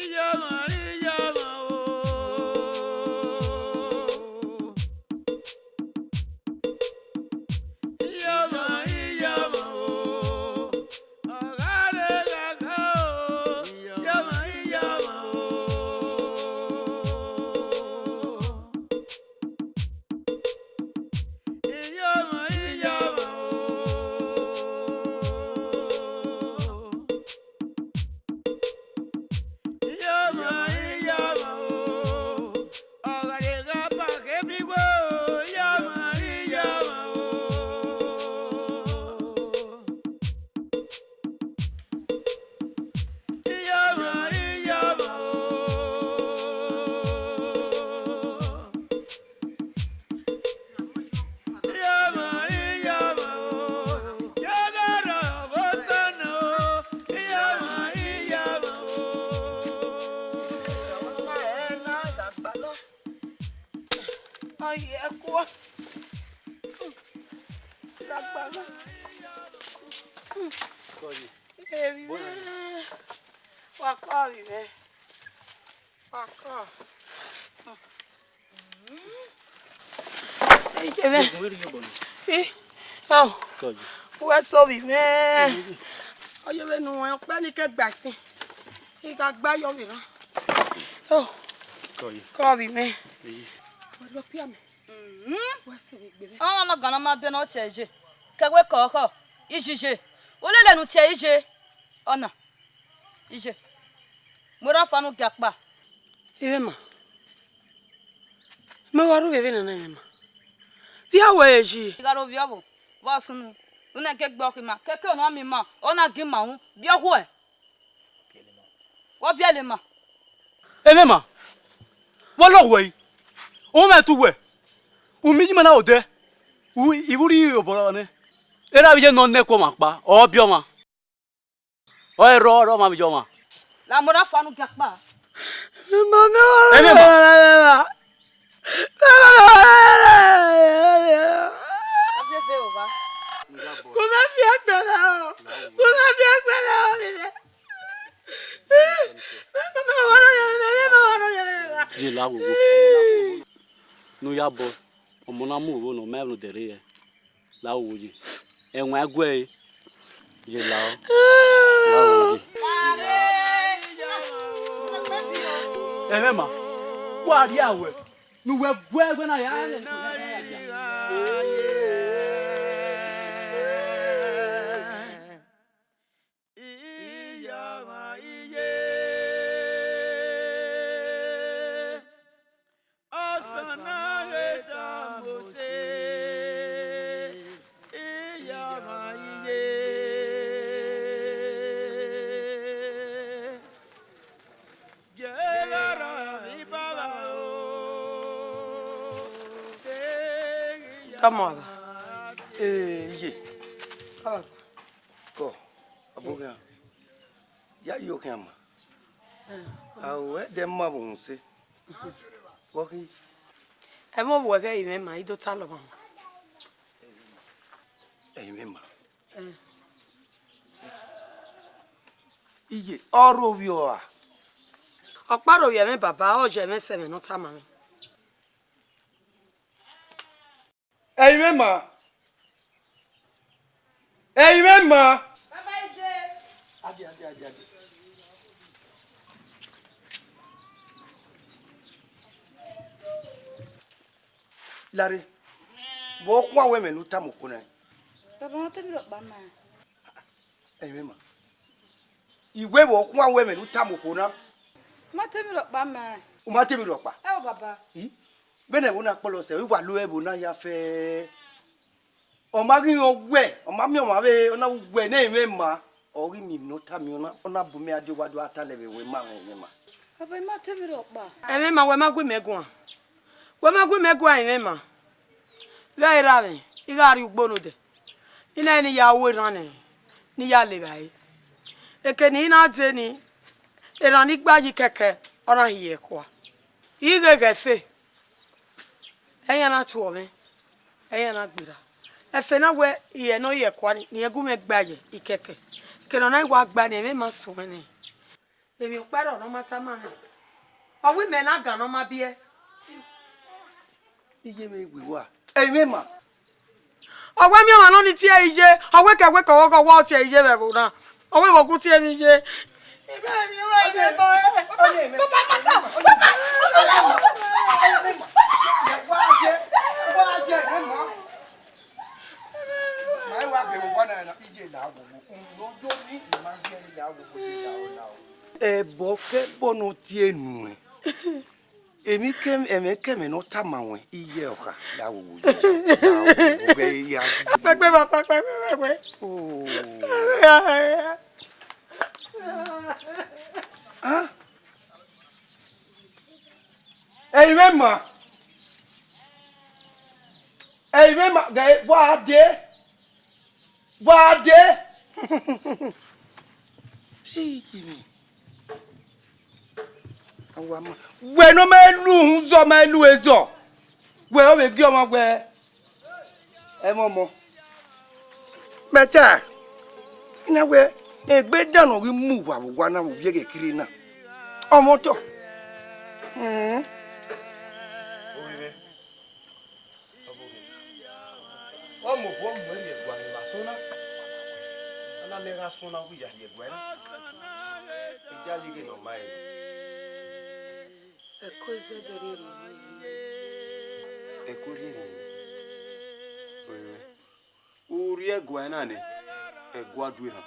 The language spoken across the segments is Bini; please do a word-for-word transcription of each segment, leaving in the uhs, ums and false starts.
Iyọmwa, iyọmwa o. Iyọmwa, iyọmwa o. Ọ gha rre ghagha o. Iyọmwa, iyọmwa o. Iyọmwa, iyọmwa o. Iyọmwa, iyọmwa o. Ọ gha rre gha ba ghe bi wo. Iyọmwa, iyọmwa o. Iyọmwa, iyọmwa o. Iyọmwa, iyọmwa o. Yagharọ vbe osana o. Iyọmwa, iyọmwa o. Ọ ye ẹkua. Dagba na. Kọ yi. Emwi mwẹ. Wa kọ vbe mwẹ. Wa kọ. Ike mwẹ. Egun vbe rhie obọ nọ. I, ọ. Kọ yi. Wẹ so vbe mwẹ. Ọ ye vbe ne uwẹ ọkpẹ ni ke gba ẹsin. I gha gba yọ vbe na. Ọ. Kọ yi. Kọ vbe mwẹ. Eyi. Wa lọ pia mẹ. Wa sẹ vbe gbe mwẹ. Ọmọ na gana ma bẹ ne ọ tie iye. Kẹwẹ kọ ọkhọ. Iye iye. Ulele ne u tie iye. Ọna. Iye. Mu erha ọfua ne u gia kpa. Emwema. Mẹ wa rre ovbi ẹvbo nana, emwema. Vbe a wẹ re yi? I gha rre ovbi ọvbo, vbe ọ sunu, u na ke gbe ọkhe ima, keke ọna miẹn ima, ọ na gie ima ru, biẹ okhuẹ. Wẹ ọ biẹlẹ ima. Emwema, wẹ lọghọ ẹre, u mwẹ tu wẹ, u miẹn iye ima na odẹ, u, ivbi urhi obọ nẹ, erha vbe iye ne ọ nọ ẹko ọmwa kpa, ọ biẹ ọmwa. Ọ i rrọọ, ọ rrọọ ọmwa vbe iye ọmwa. La mu erha ọfua ne u gia kpa. Emwema. Ọ viọ eve o, va. Ku ma fi ẹgbẹe na o. Ku ma fi ẹgbẹe na o, vbe mwẹ. Ye la wowo. Ne u ya bọ, ọmọ na mu oro nọ, ọ ma rẹn ne odẹ rre hẹ. La wowo ye. Ẹwaẹn gu ẹre. Ye la o. La wowo ye. Emwema, wa rhie awẹ, ne uwẹ gu ẹre na ya. Iyọmwa iye, ọsana ghe ta Mosis, iyọmwa iye, ye gha rrọọ vbe ibaba o, Tọmọ aba. Ee, iye. Baba. Kọ, ọbokhian, ya yo khian ma. A ru ẹdẹ ma vbe uhunmwu use. Vbọ khin? Ẹmwẹ ovbuẹ ghẹ ẹre mwẹ ma, I do talọ ọmwa. Ẹre mwẹ ma. Eh. Iye, ọ rre ovbi ọre a? Ọ kpa rre ovbi ẹmwẹ baba, ọ ye ẹmwẹ sẹ ẹmwẹ ne ọ tama mwẹ. Ẹre mwẹ ma. Ẹre mwẹ ma. Baba, I de. Ade, ade, ade, ade. Lare, vbe ọ khuan wẹ ẹmwẹ ne u tama okhuo na? Baba, ọ ma te emwi rhọkpa ma. Ẹre mwẹ ma. I wẹ vbe ọ khuan wẹ ẹmwẹ ne u tama okhuo na? Ọ ma te emwi rhọkpa ma. U ma te emwi rhọkpa? Ẹo, baba. I? Vbene ẹvbo na kpọlọ sẹ, I wa lo ẹvbo na ya fẹ. Ọ ma ghi rẹn owẹ, ọ ma miẹn ọmwa vbe ọ na wu wẹ ne ẹre mwẹ ma, ọ ghi miẹn emwi ne ọ tama ọna, ọ na bu mẹ a die owa do a talẹ vbe wẹ ma mwẹ ẹmwẹ ma. Baba, I ma te emwi rhọkpa. Ẹmwẹ ma, wẹ ma gu imẹ guan. Wẹ ma gu imẹ guan, ẹmwẹ ma. Gha erha mwẹ, I gha rrie ugbo ne odẹ. I na ni ya ru erhan nẹ, ne I ya le evbare. Eke ne I na dee ni, erhan ni gba yi kẹkẹ, ọ na hiẹ ẹkua. I gheghe ẹfe, ẹyan na tuọ mwẹ, ẹyan na gberra. Ẹfe na wẹ, irẹn ne ọ hiẹ ẹkua ni, ne irẹn gu mwẹ gba ye ikẹkẹ. Eke ne ọ na wa gba ni, ẹmwẹ ma suẹn nẹ. Emwi ọkpa rrọọ ne ọ ma tama mwẹ. Ọ wẹ imẹ na gan ne ọ ma biẹ. Iye mwẹ wẹ wa. Ẹ, imẹ ma. Ọ wẹ miẹn ọmwa nọ ni tie iye, ọ wẹ kẹ wẹ kẹ ọghọghọ wẹ ọ tie iye vbe ẹvbo na. Ọ wẹ vbe ọ gu tie emwi iye. Imẹ, imẹ, imẹ, imẹ, imẹ. Baba, mata, baba, baba, baba. Ẹbọ kẹbọ ne ọ tie nuẹn. Emwi ke, ẹmwẹ kẹmwẹ ne ọ tama ruẹn, iye ọkha, ya wo wo, ya wo wo, ya wo wo, ya. Pẹpẹ, papa, pẹpẹ, pẹpẹ. Oh. Ah. Ẹ i mwẹ ma. Ẹ i mwẹ ma, gẹ, wa de. Wa de. Iyimi. Awa ma. Wẹ ne ọ ma lu uhunmwu zọ, ma lu ezọ. Wẹ ọ vbe gie ọmwa wẹ. Ẹmwẹ ọmọ. Mẹ ta, na wẹ, egbe dan ne ọ ghi mu uwa vbe owa na vbe ovbi ẹghẹ kiri na. Ọmọ otọ. Ẹn. Ovbi mwẹ, ọ mu obọ mu ẹre rhie ẹguae ne evba sọn na. A na miẹn gha sọn na, ọ ghi ya rhie ẹguae na. Ejalighe ne ọ ma ẹre. Ẹko izẹdẹ rhie rhie. Ẹko rhie rhie. Ovbi mwẹ, u rhie ẹguae na nẹ, ẹguae Aduerhan.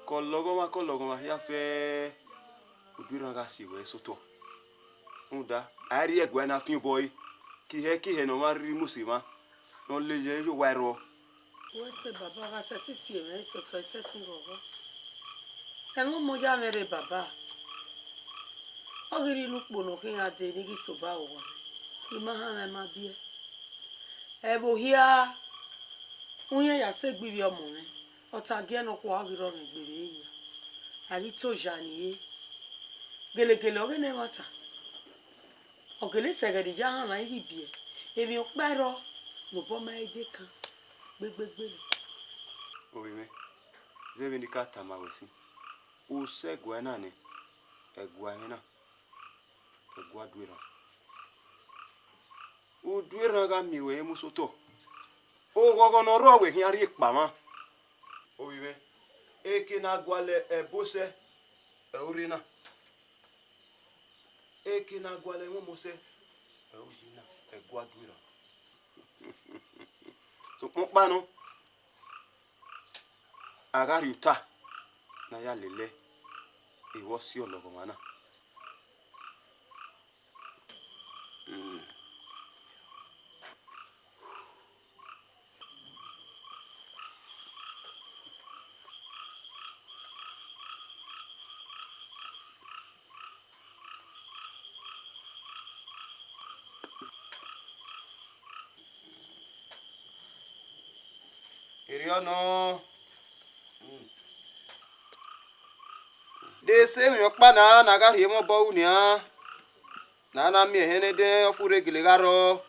Ke ọlọghọmwa ke ọlọghọmwa hia fẹẹrẹ, Aduerhan gha si ruẹ sẹ otọ. Rhunmwuda, a i rhie ẹguae na fian obọ ẹre, ke ihẹ ke ihẹ ne ọ mwa rhirhi mu ose mwa, ne ọ le ye owa ẹrrọọ. Wẹ sẹ baba gha sẹtin si ẹmwẹ sẹ otọ, sẹtin ghọghọ. Ẹmwẹ ọmọ ya mwẹ rre baba. Ọ ghi rhie inu ukpo ne ọ khian dee ne I ghi sẹ obọ aro owa, I ma hama, ma biẹ. Ẹvbo hia, u rẹn ya sẹ egbe ivbi ọmọ mwẹ, ọ ta gie nọkhua ọ ghi rrọọ mwẹ egbe vbe ehia. A ghi to oya ni re. Gelegele ọghe ne ẹmwata, ọ gele sẹ ẹghẹ ne I ya hama, I ghi biẹ emwi ọkpa rrọọ ne obọ ma i de kan gbegbegbe nẹ. Ovbi mwẹ, zẹ vbene I ka tama ruẹ sin, u sẹ ẹguae na nẹ, ẹguae mwẹ na, ẹguae Aduerhan. Aduerhan gha miẹn ruẹ mu sẹ otọ, oghọghọ ne ọ rrọọ wẹ khian rhie kpa mwa. Ovbi mwẹ, eke ne a gualọ ẹbo sẹ, ẹ i rre na. Eke ne a gualọ ẹmwẹ ọmọ sẹ, ẹ i rre na, ẹguae Aduerhan. Sokpan ọkpa nọ, a gha rhie ota ne a ya lele ẹre vbe ọ si ọlọghọmwa na. Erriọ nọ. De sẹ emwi ọkpa na, ne a gha rhie mwẹ obọ ru nian, ne a na miẹn ẹhẹn ne ẹdẹn ọfurre gele gha rrọọ.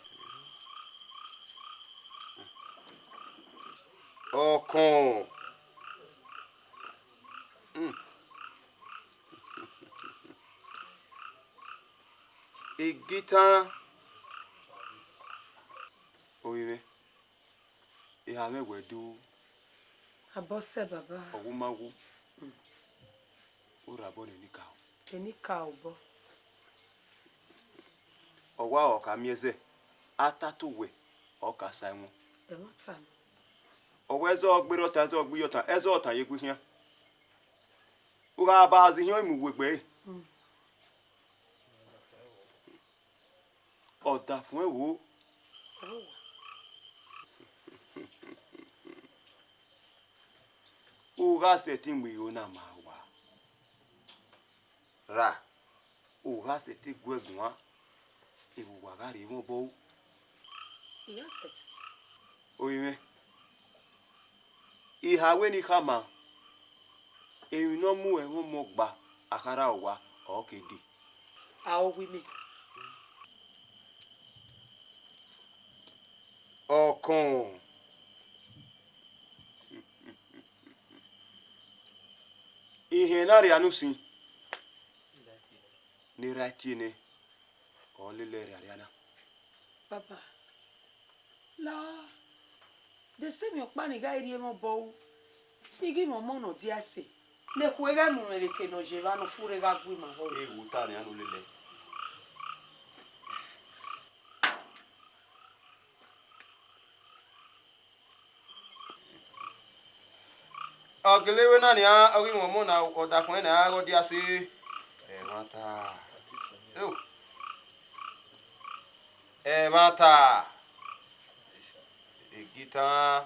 Ọkọn. Hmm. Igitan. Ovbi mwẹ, eha mwẹ wẹ do. Abọ sẹ baba. Ọ wu ma wu. Orhabọ ne enikaro. Enikaro obọ. Ọ wa ọ ka miẹn zẹ, a ta to wẹ, ọ ka sa ẹmwẹ. Ẹmwata nọ. Ọ wẹ ẹzọ gbe rre ọtan, ẹzọ gbe iyọtan, ẹzọ ọtan ye gu khian. U gha ba zẹ ihiọn mu uwu egbe ẹre. Mm. Ọdafẹn wo. U gha sẹtin mu igho na ma owa. Ra, u gha sẹtin gu ẹre guan, evba uwa gha rhie mwẹ obọ ru. Ovbi mwẹ, I ha wẹ ne I khama, emwi ne ọ mu ẹmwẹ ọmọ gba akharha owa, ọ ke dee. A, ovbi mwẹ. Ọkọn. Ihẹn Ne a rhia ne usin, ne erha tie nẹ, ọ lele rriarria na. Baba, la, de sẹ emwi ọkpa ne I gha rhie mwẹ obọ ru, ne I ghi mwẹ ọmọ ne ọ dia ẹse. Ne ekhue ghẹ mu mwẹ vbe eke ne ọ ye evba ne ọ furre gha gu ima vbọ. Ewu ta nian ne u lele. Ọ gele vbe na nian, ọ ghi mwẹ ọmọ na, ọdafẹn ne a gha dia ẹse. Ẹmwata. Ẹmwata. Igitan.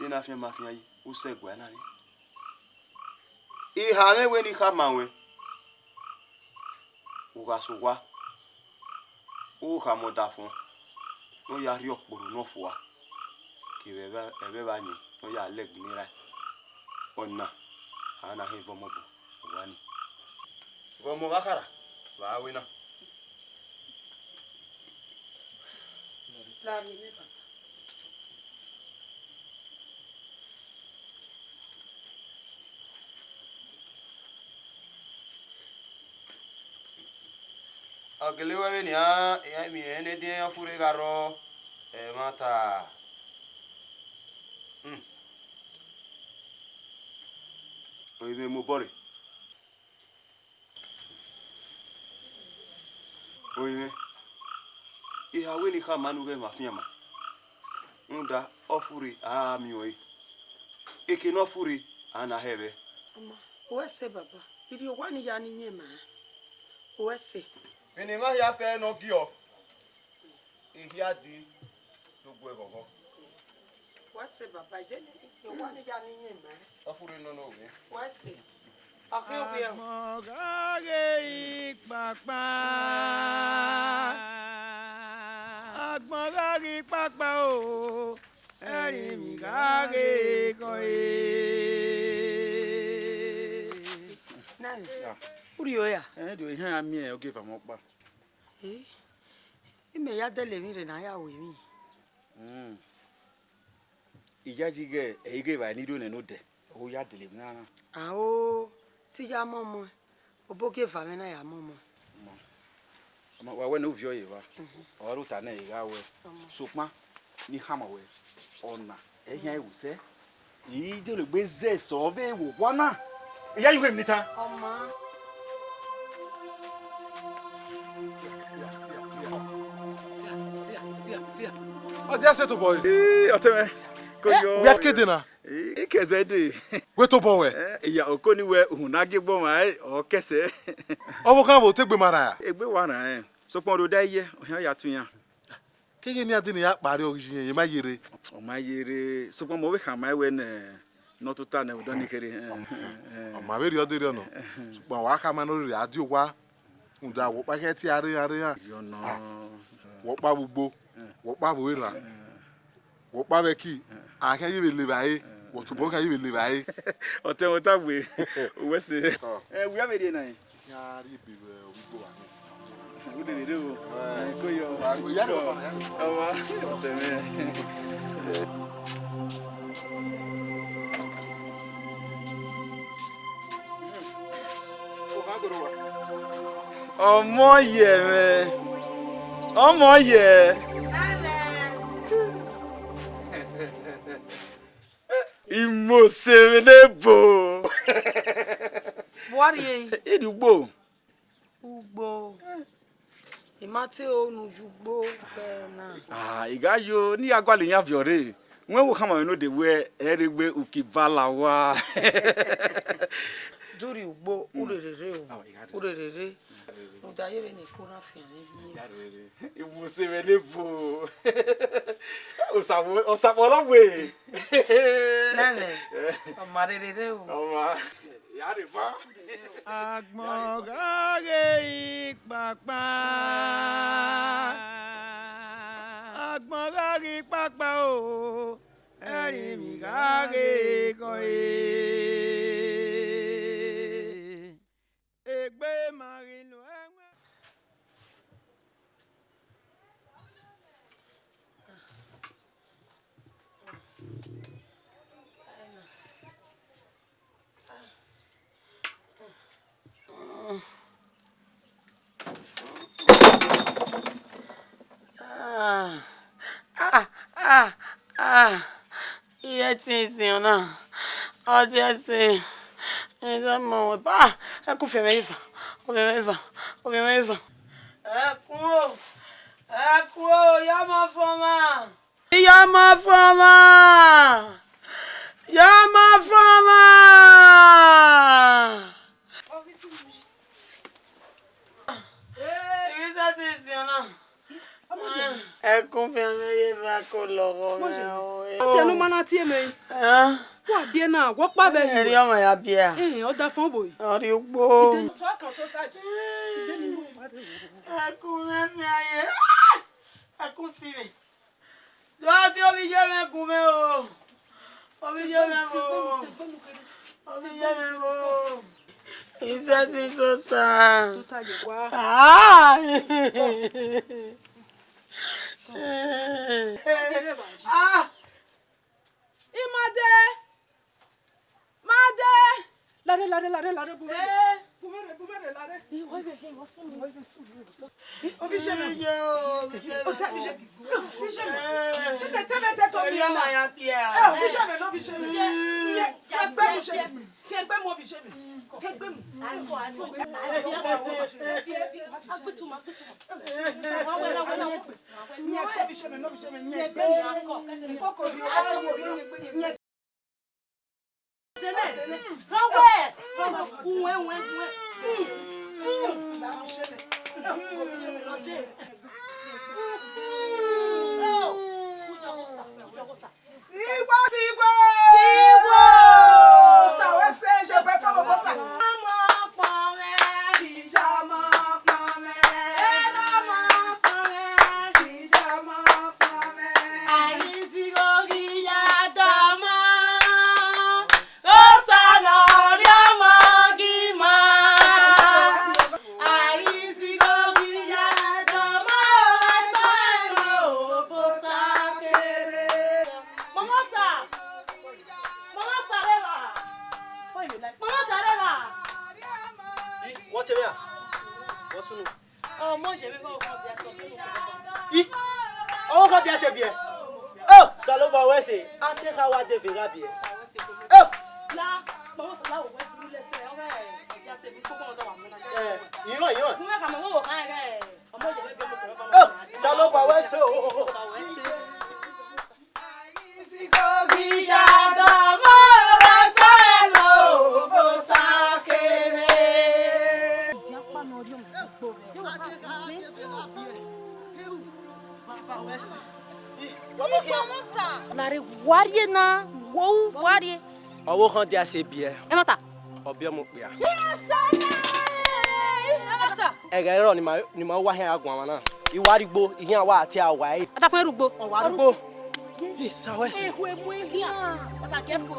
I na fian ma fian yi, u sẹ ẹguae na rre. I ha mwẹ wẹ ne I khama ruẹn, u gha sẹ owa, u khama ọdafẹn ne ọ ya rhie ọkpọrhu nọ fua, kevbe ẹvbo ẹvbo ẹvba ni ne ọ ya lẹ ẹgbin ne erha. Ọna, a na họn vbe ọmọ obọ, owa ni. Vbe ọmọ vbe akhara, vbe a wẹ na. Ọ gele wẹ vbenian, iran miẹn ne ediọn ọfurre gha rrọọ, ẹmwata. Hmm. Orinmwẹ mobọ rre. Orinmwẹ, I ha wẹ ne I khama ne u ghẹ mwẹ afianma, rhunmwuda ọfurre a miẹn ọre, eke ne ọ furre a na hẹ vbẹ. Ọma, u ru ẹse, baba, I rhie owa ne I ya ne I yẹn ma, u ru ẹse. Vbene emwa hia fẹ ne ọ giọ, ehia dee do gu ẹghọghọ. Wẹ sẹ baba, je ne owa ne ya ne iyẹn ma. Ọfurre nọ nọ vbe. Wẹ sẹ. Ọ khin ovbi ẹre. Agbọn gha ghe ikpakpa. Agbọn gha ghe ikpakpa o. Ẹrinmwi gha ghe ekhọe. Na, u rhie oya. Ẹ do, iran a miẹn ogieva mwẹ ọkpa. Eh, imẹ ya dẹlẹ emwi rre ne a ya ru emwi. Mm. I yayi ighẹ ẹ i ghe evbare ne I rhie nẹ ne odẹ, ọ ya dele emwi na na. Ao, te I ya mọmọ, obọ ogieva mwẹ na ya mọmọ. Ọma, ọma, wa wẹ ne u viọ ye evba, ọ re ota nẹ I gha wẹ. Ọma. Sokpan, ne I khama wẹ, ọna, ẹ i khian ru sẹ. I dele egbe zẹ sẹ ọvbehe vbe owa na. I ya yu mwẹ emwi ne I ta. Ọma. Ọ dia sẹ tobọ ẹre. Ii, ọtẹn mwẹ, ko yọ. Wẹ a ke dee na? Ii, I kẹzẹ dee. Wẹ tobọ wẹ? Eh, iya, oko ni wẹ uhunmwu na gie egbe ọmwa ẹre, ọ kẹsẹ. Ọvbokhan vbe, ọ te egbe ma rran ra? Egbe wa rran rẹn. Sokpan rhunmwuda iye, ọ khian ya tu iran. Keghe ne iran dee ne iran kpa rre, ọ ghi ye, iran ma ye rre. Ọ ma ye rre, sokpan mẹ ọ vbe khama ẹn wẹ nẹ, ne ọ tota nẹ vbe odọ ni kherhe. Ọ ma vbe rhie ọdẹrriọ nọ, sokpan wa khama ne ọ rhirhi a die owa, rhunmwuda wẹ ọkpa khẹ tie a rre iran rre iran. Rhie ọnọ. Wẹ ọkpa vbe ugbo, wẹ ọkpa vbe erha, wẹ ọkpa vbe ẹki, a khian ye vbe le evbare, wẹ tobọ khian ye vbe le evbare. Ọtẹn mwẹ, ọ ta gbe, wẹ sẹ. Ọ. Ẹ, wẹ a vbe rhie na? Iran rhie ebe vbe igho vbe ane. U lele rre o. Ẹ, ko yọ. Wa, ya rọ. Ọmwa, ọtẹn mwẹ. Ọmọ yẹ mwẹ. Ọmọ yẹ. Imose vbe ne ebo. Vbe uwa rrie? I rrie ugbo. Ugbo. I ma te ro ne u ye ugbo vbe na. Ah, I gha yo, ne I ya gualọ iran viọ rre. Wẹ wo khama mwẹ node wẹ ẹ rre egbe uki bala wa. Do rrie ugbo, u rherhe rre o. Ah, I gha rre. U rherhe rre. Rhunmwuda ye vbene eko na fian mwẹ yi. Imose vbe ne ebo. Osa wo, osa kpọlọ we. Nene, ọ ma rherhe rre o. Ọ ma. Ya rre eva. Agbọn gha ghe ikpakpa. Agbọn gha ghe ikpakpa o. Ẹrinmwi gha ghe ekhọe. Egbe ma ghi lo ẹwẹn. Sinsin ọna, ọ dia ẹse, ẹ ma wẹ ba, ẹkun fian mwẹ eva, ọ fian mwẹ eva, ọ fian mwẹ eva. Ẹkun o, ẹkun o, ya ma fọ ọmwa. Ya ma fọ ọmwa. Ya ma fọ ọmwa. Ẹ i sẹtin sinna. Ẹkun fian mwẹ ye eva ko lọghọ mwẹ o. Ọ sẹ ne u ma na tie mẹ. Wa biẹ na, wẹ ọkpa vbe yi. Erriọ ọmwa ya biẹ a? Ẹn, ọdafẹn obo. Ọ rrie ugbo. Ẹkun mwẹ fian ye. Ẹkun si mwẹ. Dọti, ovbi iye mwẹ gu mwẹ o. Ovbi iye mwẹ o. Ovbi iye mwẹ o. Isẹtin tota. Ah. Ah. Imade. Made! Lare, lare, lare, lare, bu mwẹ rre. Bu mwẹ rre, bu mwẹ rre, lare. Ovbi iye mwẹ. Ovbi iye mwẹ. Tẹmẹ, tẹmẹ, tẹmẹ, tẹmẹ, ovbi iye mwẹ. Ovbi iye mwẹ, ovbi iye mwẹ. Tie egbe mu, ovbi iye mwẹ. Tie egbe mu. Agbituma, agbituma. Ovbi iye mwẹ, ovbi iye mwẹ. Sigbo, sigbo. Sigbo. Osa wẹ sẹ, je bẹ fẹ obosa. Ọmọ ọkpọn mwẹ. Ija ọmọ ọkpọn mwẹ. Erha ọmọ ọkpọn mwẹ. Ija ọmọ ọkpọn mwẹ. Aisigho ghi ya dọmọ. Osa ne ọ rhie ọmọ ghi ma. Aisigho ghi ya dọmọ, Osa ne ọ rhie obosa kere. Mama Osa! Mama Osa rre evba! Mama Osa rre evba! Ih, wẹ ọtẹn mwẹ ra? Wẹ sunu. Ọmọ yẹn vbe ọghọ dia sẹ biẹ. Ih, ọghọ dia sẹ biẹ. Oh, Osanobua wẹ ẹse, a te kha wa de ve gha biẹ. Oh. La, Mama Osa la wẹ bu lẹ sẹ, ọghọ dia sẹ biẹ, koko ọdọ wa mọ na. Eh, iran, iran. Mu mẹ ka mọ wo kha ẹghẹ. Ọmọ yẹn vbe ọmọ kọrọ ba. Oh, Osanobua wẹ ẹse o. Lare, wa rrie na, wo, wa rrie. Ọvbokhan dia sẹ biẹ. Ẹmwata. Ọ biẹ ọmọ okpia. Ẹghẹ rrọọ ne ima, ne ima wa khian gha guan mwa na. I wa rrie ugbo, I khian wa tie a wa ẹre. Ọdafẹn rugbo. Ọ wa rugbo. Ih, Osa wẹ ẹse. Ehue mu ehia. Ọta gẹ fo.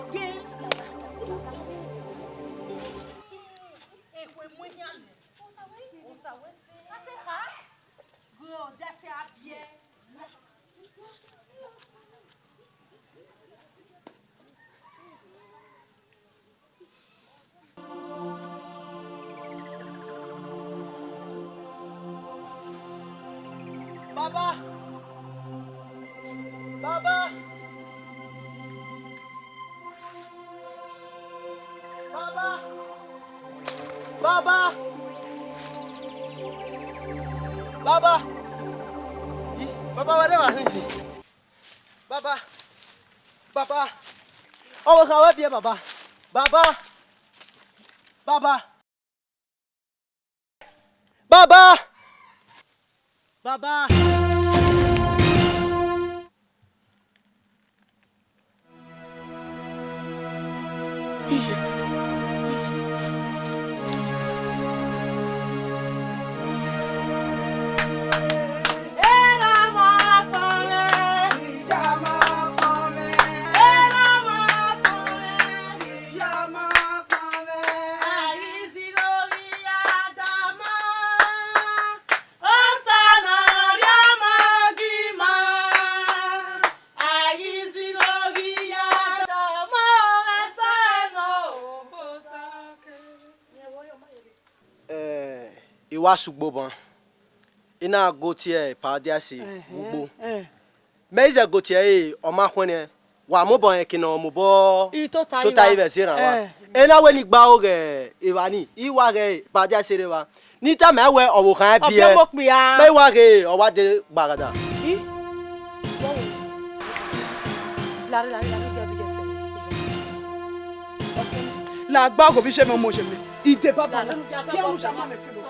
Ehue mu ehia nẹ. Osa wẹ ẹse. Ate ha. Ghe ọdia sẹ a biẹ. Baba! Baba! Baba! Baba! Baba! Ih, Baba, wẹ rre evba sinsin? Baba! Baba! Ọvbokhan wẹ biẹ, Baba! Baba! Baba! Baba! Baba! Iye. Eh, I wa sẹ ugbo ban, I na go tie Epa Diase vbe ugbo. Mẹ i zẹ go tie ẹre, ọ ma khuẹnniẹn. Wa mobọ rẹn eke ne ọ mobọ I tota tota ivẹ. Ivẹ zẹ rran wa. Eh. Ena wẹ ne I gba ro ghe evba ni, I wa ghe ba dia sere evba. Ne I tama wẹ ọvbokhan biẹ. Ọbiọmọ okpia. Mẹ I wa ghe ọ wa de gbaghada. I? Larre, larre, larre, gẹzẹ, gẹzẹ. Lagba ọghe ovbi isẹ mẹ, ọmọ isẹ mẹ. Ide baba. Larre, larre, ya mu sha ma mẹ kebo.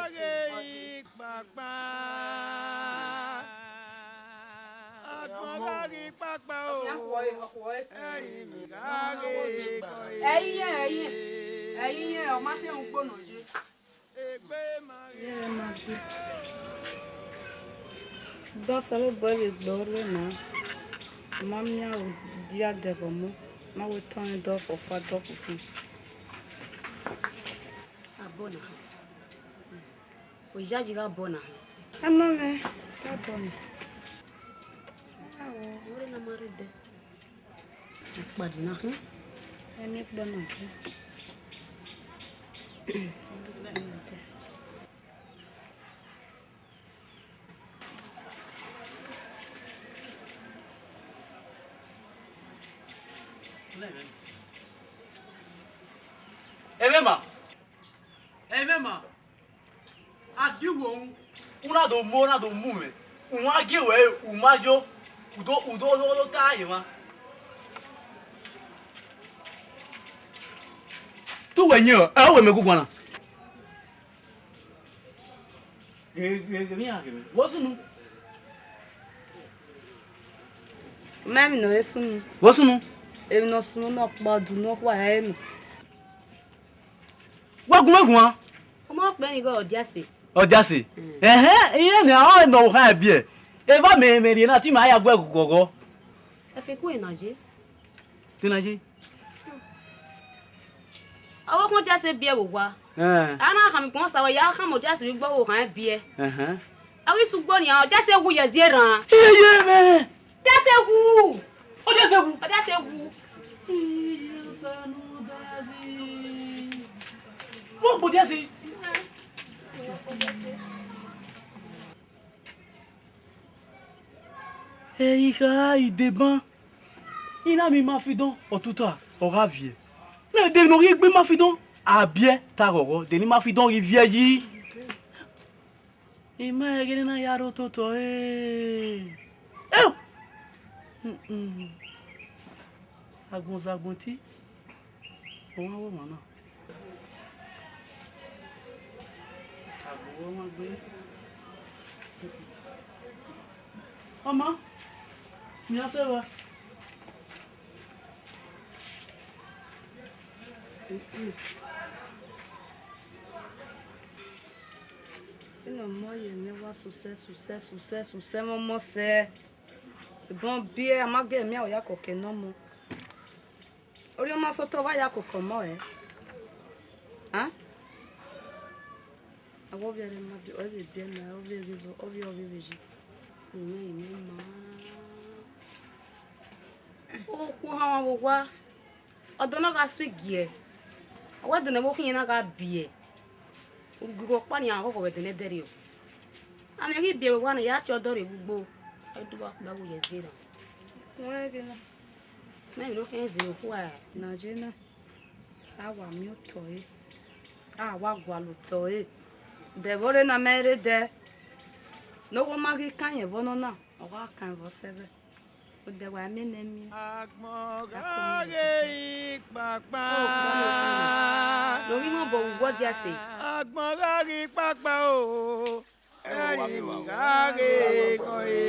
Ọghe ikpakpa, agbọn gha ghe ikpakpa o. Ẹrinmwi gha ghe ikọe. Ẹ i yẹn, ẹ i yẹn, ẹ i yẹn, ọ ma te rhun ugbo nọ ye. Egbe ma ghe. Bọsẹ vbe obọ vbe gbe ọrhuẹ na, ọ ma miẹn aro dia dẹbọ mu, ma wẹ tọn rẹn dọ fọfua dọ khuku. Abọ na. Oyayi gha bọ na. Ana mwẹ, gha bọ na. Awo, wẹ na ma rre dẹ. Ikpadi na khin. Ẹni ikpọ na khin. Ẹmwẹ ma, ẹmwẹ ma. A gie uwu, u na do mu, u na do mu mwẹ. U ma gie wẹ, u ma yo, u do, u do, u do, u do ta ye mwa. Te uwẹ yin ọ, ẹ, uwẹ mẹ guguan na. Ghe, ghe, ghe, vbe iran ghe mwẹ. Vbọ sunu? Ma emwi ne ọ re sunu. Vbọ sunu? Emwi ne ọ sunu ne ọ kpa ọdu ne ọ khua ẹre nọ. Wa gu mwẹ guan. Ọ ma kpẹ ni igho ọ dia ẹse. Ọ dia ẹse? Mm. Ẹhẹn, irẹn nian ọrọre ne ọvbokhan biẹ. Evba mẹ, mẹ rhie na, te ima ya gu ẹre ghọghọ. Efikun na ye. Te na ye? Ọvbokhan ọ dia ẹse biẹ vbe owa. Ẹn. A na khama ikpọnmwẹ Osa wẹ ya khama ọ dia ẹse vbe ugbo ọvbokhan biẹ. Ẹhẹn. Ọ ghi sẹ ugbo nian, ọ dia ẹse wu ye zie rran. Iye mwẹ. Dia ẹse wu. Ọ dia ẹse wu. Ọ dia ẹse wu. Iye Osa ne ọ da ẹse. Vbọ gbe ọ dia ẹse? Ẹ i kha ideban, I na miẹn ima fi dọn ọtuta, ọ gha viẹ. Mẹ de ne ọ ghi gbe ima fi dọn, a biẹ ta ghọghọ, de ne ima fi dọn ghi viẹ yi. Ima ẹghẹ ne na ya rre ototọ ẹre. Eo! Mm-mm. Agbọn zagbọn ti, ọmwa vbe ọmwa na. Agbọn vbe ọmwa gbe. Ọma, miẹn sẹ evba. Eno ọmọ ye mwẹ wa susẹ, susẹ, susẹ, susẹ, mọmọ sẹ. Ebọn biẹ, a ma gẹ miẹn aro ya kọkẹ ne ọmọ. Orhiọn ma sẹ otọ, ọ wa ya koko ọmọ ẹre. A? Avbe ovbi ẹre ma biẹ, ọ vbe biẹ na, ovbi ẹre vbe, ovbi ẹre vbe yi. Imẹ, imẹ ma. Okhuo hanmwa vbe owa. Ọdọ na gha sẹ igiẹ, ọ wẹ ẹdẹ ne ẹvbo khian na gha biẹ, urugigo ọkpa nian ghọghọ vbe ẹdẹ ne ẹdẹrriọ. A miẹn ghi biẹ vbe owa na, ya tie ọdọ rre vbe ugbo, ọ i dugha kpao ye zẹ erhan. Wẹ ghe na. Mẹ emwi ne ọ khian zẹ okhuo ẹre. Ne a ye na, a wa miẹn otọ ẹre, a wa gualọ otọ ẹre. Dẹ vbe ọre na mẹ rre dẹ, ne owa ma ghi kan yẹn vbe ọnọna, ọ gha kan vbe ọsẹ vbe. Odẹ wa miẹn nẹ miẹn. Agbọn gha ghe ikpakpa. Ọ, ọgbọn nọ kpẹnẹ. Lọ ghi mwẹ obọ vbe uwu ọ dia ẹse. Agbọn gha ghe ikpakpa o. Ẹrinmwi gha ghe kọe.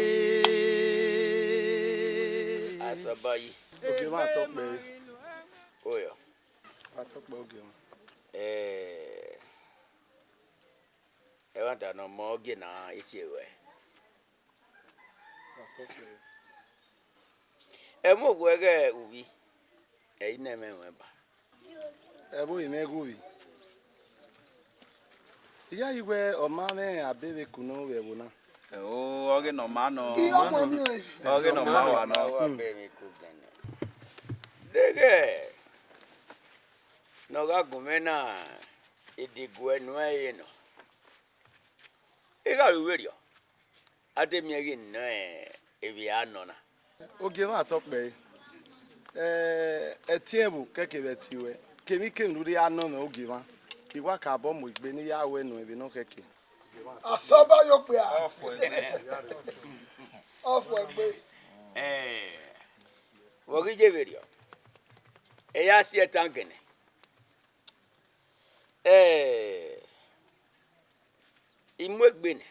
Asọba yi. Ogie mwa tọ kpẹre. Oyọ. Mwa tọ kpẹre ogie mwa. Eh, ẹmwata ne ọ mọ ogie na, I tie ruẹ. Mwa tọ kpẹre. Ẹmwẹ owa ẹghẹ uvbi, ẹ i nọ ẹmwẹ ẹmwẹ ba. Ẹvbo imẹ ghe uvbi. I yayi wẹ ọ ma mwẹ abe vbe kunu vbe ẹvbo na. Ẹo, ọghe ne ọ ma nọ. I ọmọ emwi ọnrẹn. Ọghe ne ọ ma wa nọ. Wa be emwi ku gẹnẹ. Deghẹ ne ọ gha gu mwẹ na, edegu ẹre ne ẹ i re nọ. I gha ru vberriọ, a te miẹn ghi nọ evbi a nọ na. Ogie mwa tọ kpẹre. Ẹ, ẹtin ẹvbo kẹkẹ vbe ẹtin ruẹ, kemwikemwi ne u rhie a nọ mwẹ ogie mwa, I wa ka bọ mu egbe ne I ya ruẹ nuẹn vbe nọ kẹkẹ. Asọba yo kpia. Ọfuẹ gbe. Ẹ, vbe ọ ghi ye vberriọ, ẹ ya si ẹtan gẹnẹ. Ẹ, I mu egbe nẹ,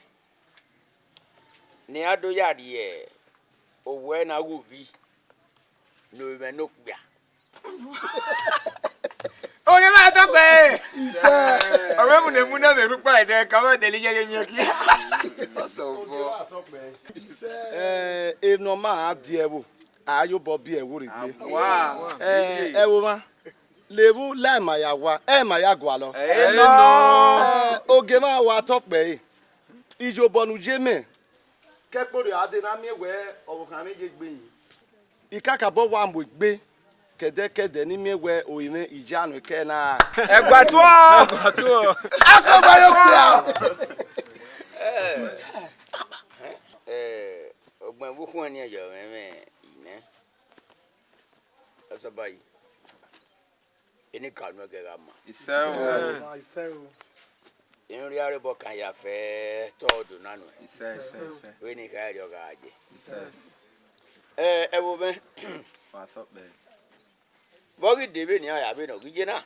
ne iran do ya rhie owẹ na ghe uvbi ne ovbi mwẹ ne okpia. Oye ma tọ kpẹre. Ọ vbe mu ne mu na vbe rhukpa ẹdẹ, ka vbe dẹlẹ iye ye miẹn khian. Ọsọ obọ. Ẹ, emwi ne ọ ma rhan die ẹvbo, a ya obọ biẹ ẹvbo rre egbe. Ẹ, ẹvbo mwa, levbu la ima ya wa, ẹ ima ya gualọ. Ẹ, ogie mwa wa tọ kpẹre. Iyobọ ne u ye mẹ, ke ẹkpo rriọ a dee na miẹn wẹ ọvbokhan mwẹ ye egbe yi. I kakabọ wa mu egbe kẹdẹkẹdẹ ne I miẹn wẹ orinmwẹ iya nọ kẹ na. Ẹguatuọ. Ẹguatuọ. Asọba yo kpia. Ẹ, ọgbẹn vbe ukhuẹn nian ye ọmwẹmwẹ nẹ. Asọba yi. Enikaro nuẹn ghẹ gha ma. Isẹ o. Isẹ o. Irun rhia rre obọ kan ya fẹ tọ do na nuẹn. Isẹ, isẹ, isẹ. Vbene I kha rriọ gha ye. Isẹ. Ẹ, ẹvbo mwẹ. Wa tọ kpẹre. Vbe ọ ghi de vbenian ya vbene ọ ghi ye na?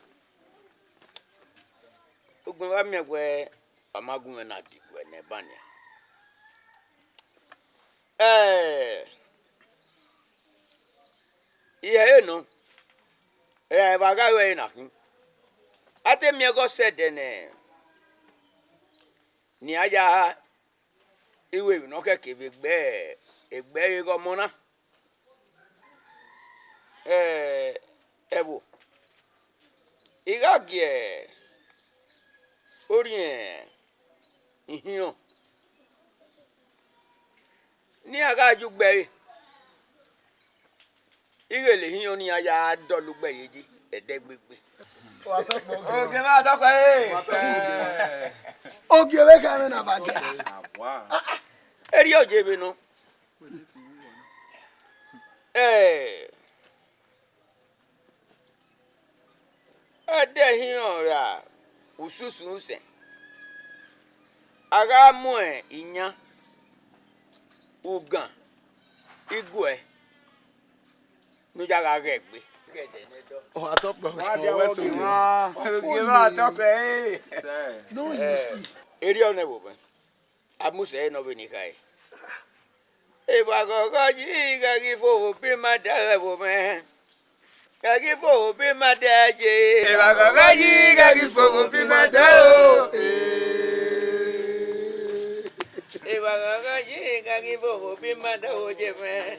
Ugbẹn wa miẹn wẹ ọ ma gu mwẹ na diguẹ nẹ ban nian. Ẹ, I hẹ ẹre nọ, ẹ, evba gha ru ẹre na khin. A te miẹn ighẹ ọ sẹ ẹdẹ nẹ, ne iran ya ru emwi ne ọ khẹke vbe egbe, egbe ẹre ghe ọmọ na. Ẹ, ẹvbo, I gha gie orhiọn ihiọn ne iran gha ye ugbo ẹre, ighele ihiọn ne iran ya dọlọ ugbo ẹre ye ẹdẹ gbegbe. Ogie mwa tọ kpẹre. Ogie vbe kha mwẹ na ba dia. Erriọ ye vbe nọ. Ẹ, ẹdẹ ihiọn ra ususu usẹn, a gha mu iyan, ugan, iguẹ ne u ya gha ghẹ egbe. Ọ wa tọ kpẹre. Wa dia wẹ so. Ogie mwa tọ kpẹre. No, you see. Erriọ nẹ vbe ovẹn. A mu sẹ ẹre nọ vbene I kha ẹe. Evba ghọghọ yi, ghẹ ghi fo vbe obọ ima da ẹvbo mwẹ. Ghẹ ghi fo vbe obọ ima da ye. Evba ghọghọ yi, ghẹ ghi fo vbe obọ ima da o. Evba ghọghọ yi, ghẹ ghi fo vbe obọ ima da oje mwẹ.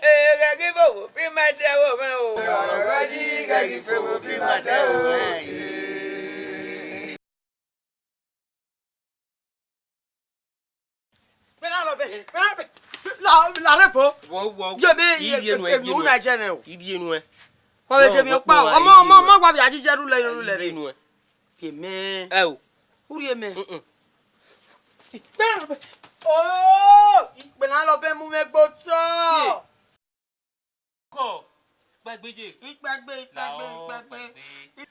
Ghẹ ghi fo vbe obọ ima da ẹvbo mwẹ o. Evba ghọghọ yi, ghẹ ghi fo vbe obọ ima da o. Vbe na rọ bẹhẹn, vbe na rọ bẹhẹn. La, la rẹ po. Wọ, wọ. Ye be, I ye, rhie nuẹn, I rhie nuẹn. Una jẹ nẹ o. I rhie nuẹn. Wa vbe de mi ọkpa. Ọmọ, ọmọ, ọmọ, wa vbe a ji jẹ rulẹ, rulẹ. I rhie nuẹn. Ye mẹ. Ẹ o. U rhie mẹ. Mm-mm. Vbe na rọ bẹhẹn. Oh, ikpe na rọ bẹhẹn mu mwẹ gbe otọ. Kọ, kpaegbe ye. Ikpaegbe, ikpaegbe, ikpaegbe.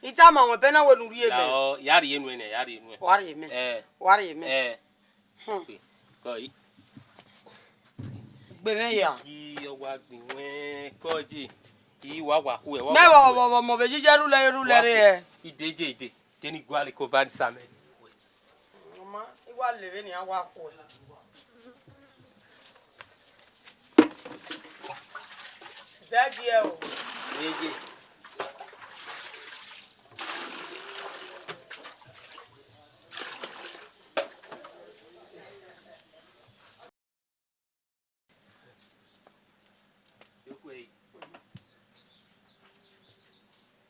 I tama ruẹ ẹbẹ na wẹ ne u rhie mẹ. Lahọ, ya rhie nuẹn nẹ, ya rhie nuẹn. Wa rhie mẹ. Ẹ. Wa rhie mẹ. Ẹ. Hmm. Kọ yi. Gbe mwẹ ya. Yi ọ wa gbe wẹn, kọ ye. Yi wa wa khu ẹ, wa wa khu ẹ. Mẹ vbe, vbe, vbe, mọ vbe jijẹ rulẹ, rulẹ rre ẹ. Ide ye, ide. Te ne I gualọ iko ba ni sa mẹ. Ọ ma, I wa le vbene iran wa khuẹ. Zẹgiẹ o. Eye.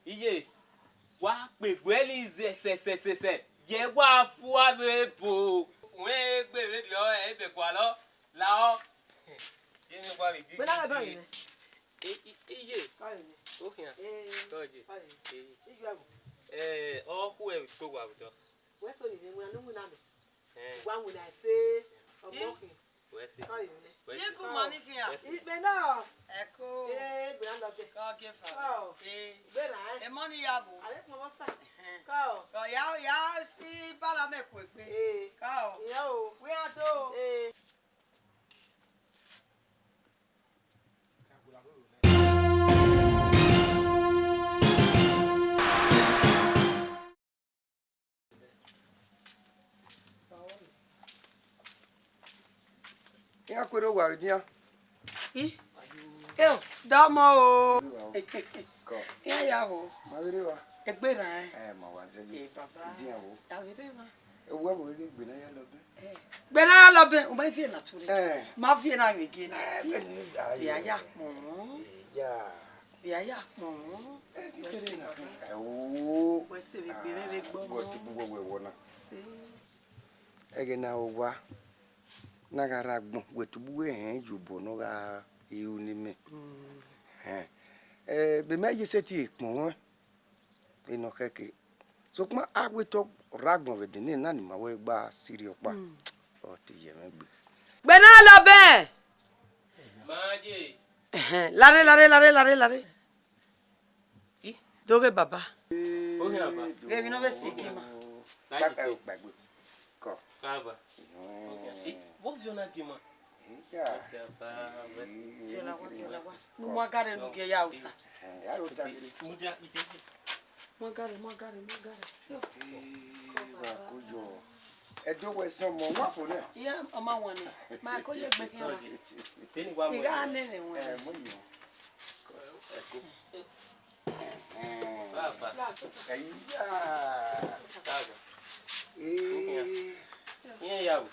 Iye, wa kpe egbe ẹre zẹsẹsẹsẹ, ye wa fua vbe ebo. Wẹ egbe vberriọ, ebe gualọ, lahọ. Ye ne wa vbe gigi. Wẹ na vbe ba gigi. Iye. Ka vbe nẹ. O khian. Eh. Tọ ye. Ka vbe nẹ. Eh. Iju abo. Eh, ọ khu ẹ to wa vbe tọ. Wẹ so ni vbe winna, ne u winna mẹ. Wa winna ẹse, ọmọ khin. Wẹ se. Kọ ye mwẹ. Wẹ se. Ye ku ma ni khian. Wẹ se. Ikpe na. Ẹ ko. Ee, gbe na lọ bẹ. Kọ gie fa. Kọ. Ee. Gbe na ẹ. Emọ ni ya bu. Are kpọnmwọ sa. Ẹhẹn. Kọ. Kọ ya, ya si bala mẹ ku egbe. Ee. Kọ. Iya o. Wẹ a do. Ee. Iran kuerre owa vbe edian. I, eo, dọmọ o. Kọ. Iran ya ho. Ma vbe rre evba. Egbe rran. Ẹ, ma wa zẹ ye. E baba. Edian wo. A vbe rre evba. Ewẹ wo ghe gbe na ya lọ bẹ. Gbe na ya lọ bẹ, u ma viẹ na tu rre. Eh. Ma viẹ na vbe gie na. Eh, bẹ ni, ah, ya, ya kpọnmwọ. Ya. Vbe a ya kpọnmwọ. Eh, bi kere na. Eh, o. Wẹ se vbe gbe vbe gbọmọ. Wẹ tubu wẹ wẹ wọ na. Se. Ẹghẹ ne a ho owa, ne a gha rre agbọn, wẹ tubu wẹ hẹn iyobọ ne ọ gha ru ne imẹ. Mm. Hẹn. Eh, vbe mẹ ye sẹtin kpọnmwẹ, vbe ne ọ khẹke. Sokpan a wẹ te ọ rre agbọn vbe ẹdẹ nena ne ima wẹ gba sirri ọkpa. Mm. Ọ te ye mwẹ gbe. Gbe na lọ bẹ. Ma ye. Ẹhẹn, lare, lare, lare, lare, lare. I, do ghe baba. Ohian ba. Ghe emwi ne ọ vbe si gie ima. Kpa-, eh, gbagbe. Kọ. Kaba. Ohian. I, vbọ viọ na gie ima? Iya. Wẹ si aba, wẹ si. Viọ na wa, viọ na wa. Ne u mu agare ne u gie ya ota. Eh, ya ota gele. Mudia, ide. Mu agare, mu agare, mu agare. Yo. Eh, wa ko yo. Ẹdo wẹ sẹ ọmọ, wa fo nẹ. Iya, ọmọ wan nẹ. Ma ko ye gbe khin wa. Teni wa mu. I gha nẹ nẹ wan. Eh, mo yo. Ẹ ko. Baba. Ẹyà. Baba. Ee. Iran ya wu.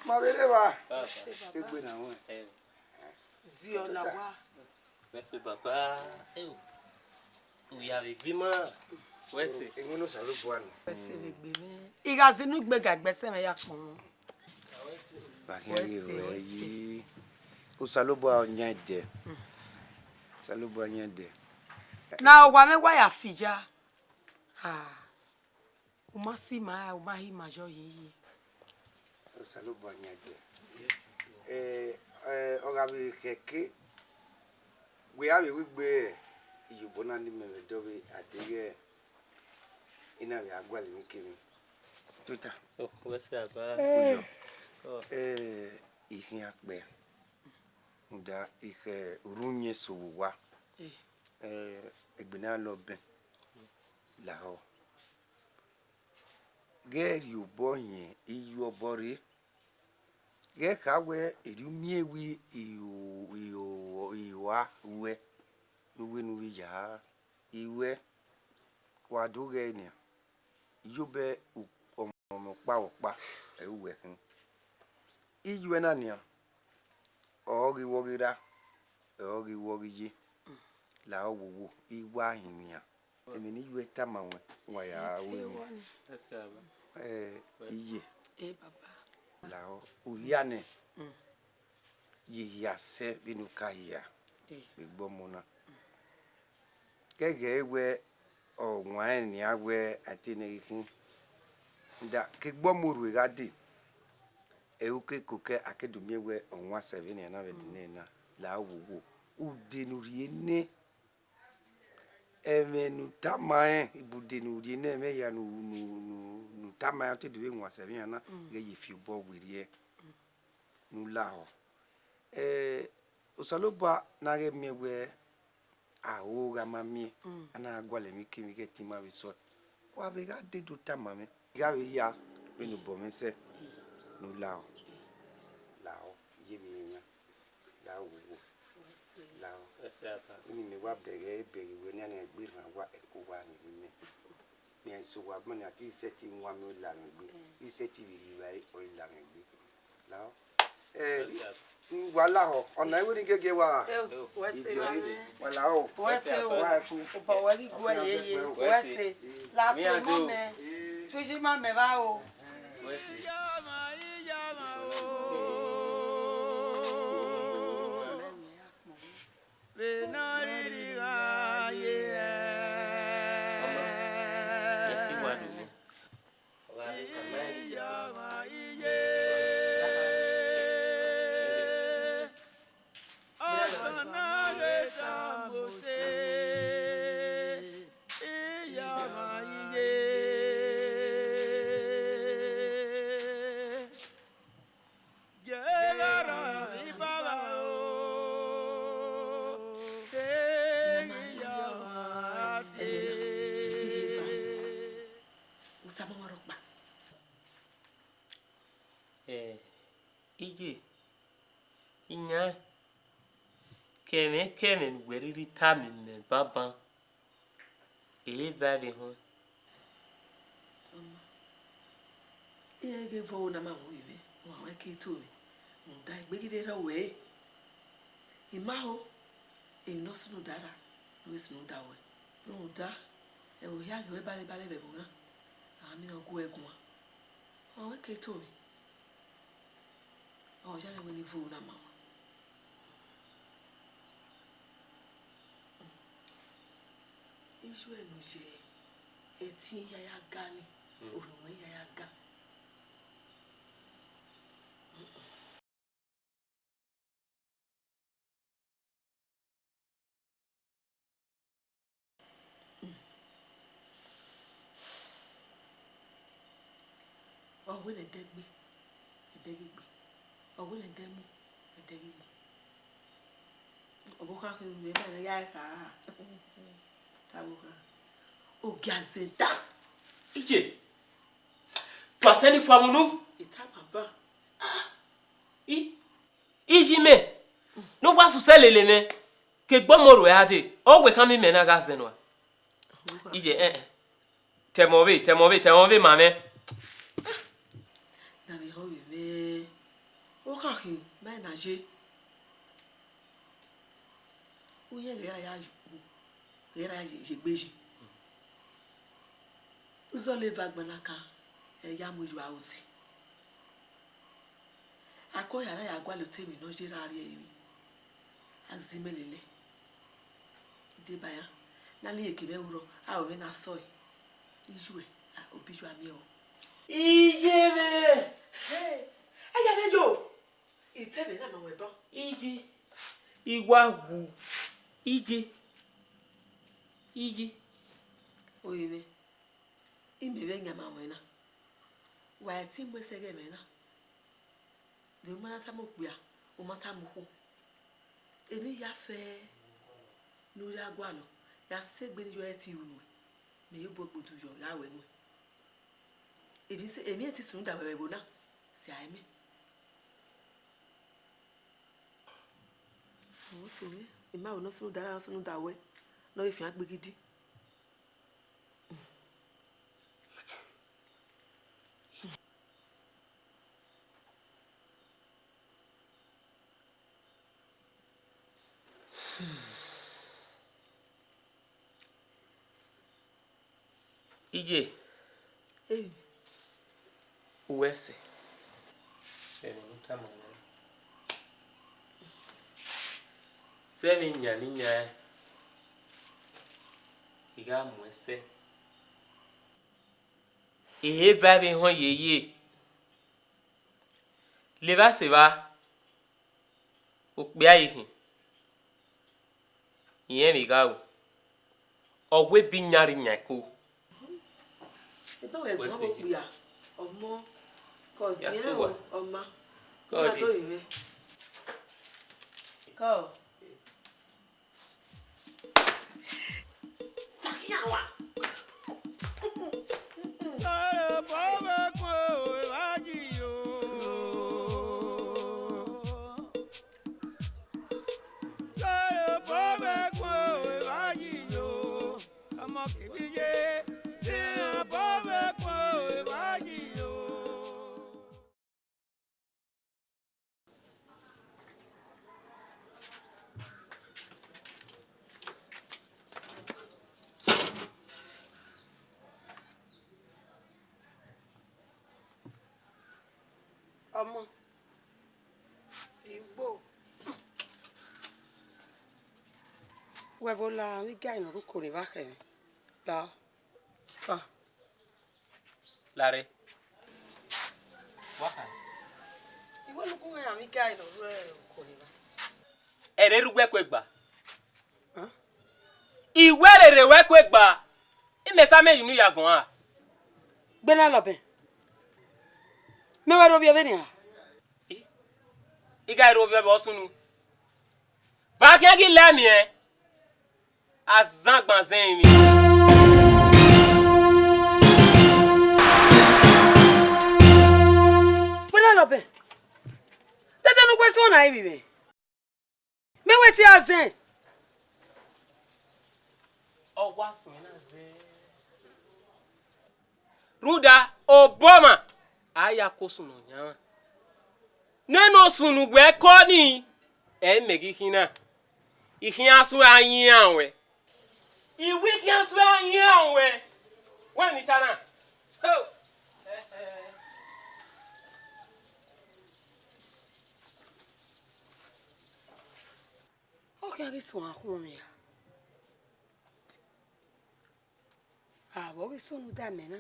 Ma vbe rre evba. Baba. Egbe na wọn. Eh. Viọ na wa. Wẹ se baba. Eh. U ya vbe gbe ima. Wẹ se. Emwi ne Osanobua nọ. Wẹ se vbe gbe mwẹ. I gha zẹ unu gbe ga gbe ẹsẹ mwẹ ya kpọnmwẹ. Ba khian ghi ruẹ yi. Osanobua ọ yan ẹdẹ. Osanobua yan ẹdẹ. Na owa mwẹ wa ya fi ya. Ah. U ma si ima, u ma hi ima yọ yeye. Osanobua yan ẹdẹ. Eh, eh, ọ gha vbe khẹke, wẹ a vbe ru egbe iyobọ na ne imẹ vbe dọvbe a deghẹ I na vbe a gualọ emwi kemwi. Tota. Oh, wẹ se aba. Oyo. Oh. Eh, I khian kpẹ. Rhunmwuda I khẹ orhu uyẹn sẹ owa. Eh. Eh, egbe ne a lọ bẹn. Lahọ. Ghẹ rhie obọ yẹn, I yu obọ rre. Ghẹ kha wẹ erriọ u miẹn wẹ I ru, I ru, I rua ruẹ, ne u wẹ ne u vbe ya ruẹ, wa do ghẹ nian. Iyobọ ọmọ ọkpa vbe ọkpa, ẹ i ru wẹ khin. Iyuẹ na nian, ọ ghi wọ ghi ra, ọ ghi wọ ghi ye, lahọ wowo, I wa hin wian. Emwi ne iyuẹ tama ruẹn, wa ya ru emwi. Eh, iye. Eh, baba. Lahọ, u hia nẹ, ye hia sẹ vbene u ka hia vbe egbe ọmọ na. Ghẹghẹ wẹ ọ wanrẹn nian wẹ a te nẹ ghi khin. Da ke egbe ọmọ orhu gha dee, ẹre u ke koko a ke do miẹn wẹ ọ wan sẹ vbene a na vbe dee nẹ na, lahọ wowo. Ude ne u rhie nẹ, ẹmwẹ ne u tama rẹn, ibude ne u rhie nẹ, ẹmwẹ hia ne u, ne u, ne u, ne u tama rẹn, ọ te do vbe wan sẹ vbe iran na, ghẹ ye fi obọ werriẹ ne u lahọ. Eh, Osanobua na ghẹ miẹn wẹ aro gha ma miẹn, a na gha gualọ emwikemwi ghẹ te ima vbe sẹ ọe. Wa vbe gha dee do tama mwẹ. I gha vbe hia vbene obọ mwẹ sẹ ne u lahọ. Lahọ, ye vbe iran. Lahọ wowo. Lahọ. Eni mẹ wa bẹghe, bẹghe wẹ nian, egbe rran wa, ẹko wa ni rre mẹ. Mẹ i sẹ owa agbọn nian, te I sẹtin wan mẹ, ọ la mwẹ egbe. I sẹtin vbe rhie evbare, ọ i la mwẹ egbe. Lahọ. Eh, wa lahọ, ọna i wẹ ne I gẹgẹ wa. Wẹ se. Ibiọre, wa lahọ. Wẹ se o. Wa ẹko. Obọ wẹ ghi guẹ yeye. Wẹ se. La tu ima mẹ. Tu ima mẹ vba o. Wẹ se. Vbene ọ rhirhi gha ye ẹe. Ọmọ, ẹ ti wa do mi. Ọ gha rre, ọ ma rẹn ni Jesu. Iye, iyan, ke ẹmwẹ ke ẹmwẹ ne uwẹ rhirhi tama mẹ banban, e re eva vbe họn. Ọ ma, iran ghe vbe ọvbo na ma vbe ovbi mwẹ, wa wẹ ke I to mwẹ, rhunmwuda egbe ghi vbe rrọọ ruẹ ẹre. I ma ho, emwi ne ọ sunu da ra, ne ọ sunu da ruẹ. Rhunmwuda, ẹvbo hia ghe ruẹ balebale vbe ẹvbo na, a miẹn ọ gu ẹre guan. Wa wẹ ke I to mwẹ. Ọ ya mwẹ wẹ ne I vbe na ma wa. Iye ne u ye, ẹtin hia ya ga ni, orhiọn hia ya ga. Ọ wẹ ne ẹdẹ gbe, ẹdẹ ghi gbe. Ọ wẹ ne ẹdẹ mu, ẹdẹ ghi mu. Ọvbokhan khin vbe ma ne ya kha. Ọvbokhan. Ogiazẹda. Iye. Tuasẹ ni fua vbe unu. Ita baba. I, iye mẹ, ne u wa susẹ lele mwẹ, ke egbe ọmọ ruẹ a dee, ọ wẹ khama imẹ na gha zẹ nua. Iye, eh, eh. Tẹmwẹ ọvbe, tẹmwẹ ọvbe, tẹmwẹ ọvbe ma mwẹ. Na vbe họn vbe mwẹ, ọ kha khin, ma na ye. Uyẹn ghẹ ra ya yu, ghẹ ra ye, ye egbe yi. Uzọla eva gbanaka, ẹ ya mu yu aro si. Akọ hia na ya gualọ otọ emwi ne ọ ye ra rrie emwi, a zẹ imẹ lele. Deba iran, ne a lele iyeke mwẹ ru rrọọ, a ru mwẹ ne a sọe. Iye, a, obi yu a miẹn o. Iye mwẹ! Hey! Aya mwẹ yo! Itẹ mwẹ na ma wẹ ban. Iye, I wa wu. Iye, iye. Ore mwẹ, imẹ vbe yan ma wẹ na. Wa i te mu ẹsẹ ẹghẹ mwẹ na. Vbe u ma na tama okpia, u ma tama okhuo. Emwi ya fẹ ne u ya gualọ, ya sẹ egbe ne I yo ẹre tie unu, mẹ ye bu ẹgbodu yọ gha wẹ nuẹn. Emwi se, emwi ẹtin sunu da wẹ vbe ẹvbo na, sẹ a i mẹ. Ọ to mwẹ, I ma ru ne ọ sunu da ra, ọ sunu da wẹ, ne ọ vbe fian gbe gidi. Iye, eh, u ru ẹse. Ẹmwẹ ne u tama mwẹ. Sẹ vbe yan ne I yan, I gha mu ẹsẹ. Ehe eva vbe họn yeye. Levba sẹ evba, okpia i khin, irẹn vbe gha ru, ọ wẹ ebe iyan rre iyan ẹko. Ebe wẹ guan vbe okpia, ọmọ, kọ ziẹn o, ọma, na do rinmwẹ. Kọ. Ọmọ kìí ye, sí ọbọ mẹkun ìwádìí o. Ọmọ, igbo. Wẹ vbe la vbe igai ne ọ rre uko ne evba khẹ mwẹ? La. Ka. Larre. Wa kha. Iwẹ ne u gu mwẹ ra vbe igai ne ọ rre uko ne evba? Ẹre rre uwẹ ku egba. Hẹn? Iwẹ rere wẹ ku egba. Imẹ sa mẹ ye unu ya guan. Gbẹnnẹ lọbẹ. Mẹ wẹ rhovbiẹ vbenian. I, I gha rhovbiẹ vbe ọ sunu. Vbe a khian ghi lẹ miẹn, azangban zẹ emwi. Gbẹnnẹ lọbẹ. Azẹn. Ọ wa suẹn na zẹ. Rhunmwuda, obọ ọmwa, a ya ke osunu ne ọ yan mwa. Nene osunu ne uwẹ ke ọnii, ẹ i mẹ ghe ikhin na. Ikhian suẹn a yian ruẹ. I wẹ ikhian suẹn a yian ruẹ. Wẹ ne I ta na. Ho! Ọ khian ghi suẹn a khuọnmwi a? Avbe ọ ghi sunu da mẹ na,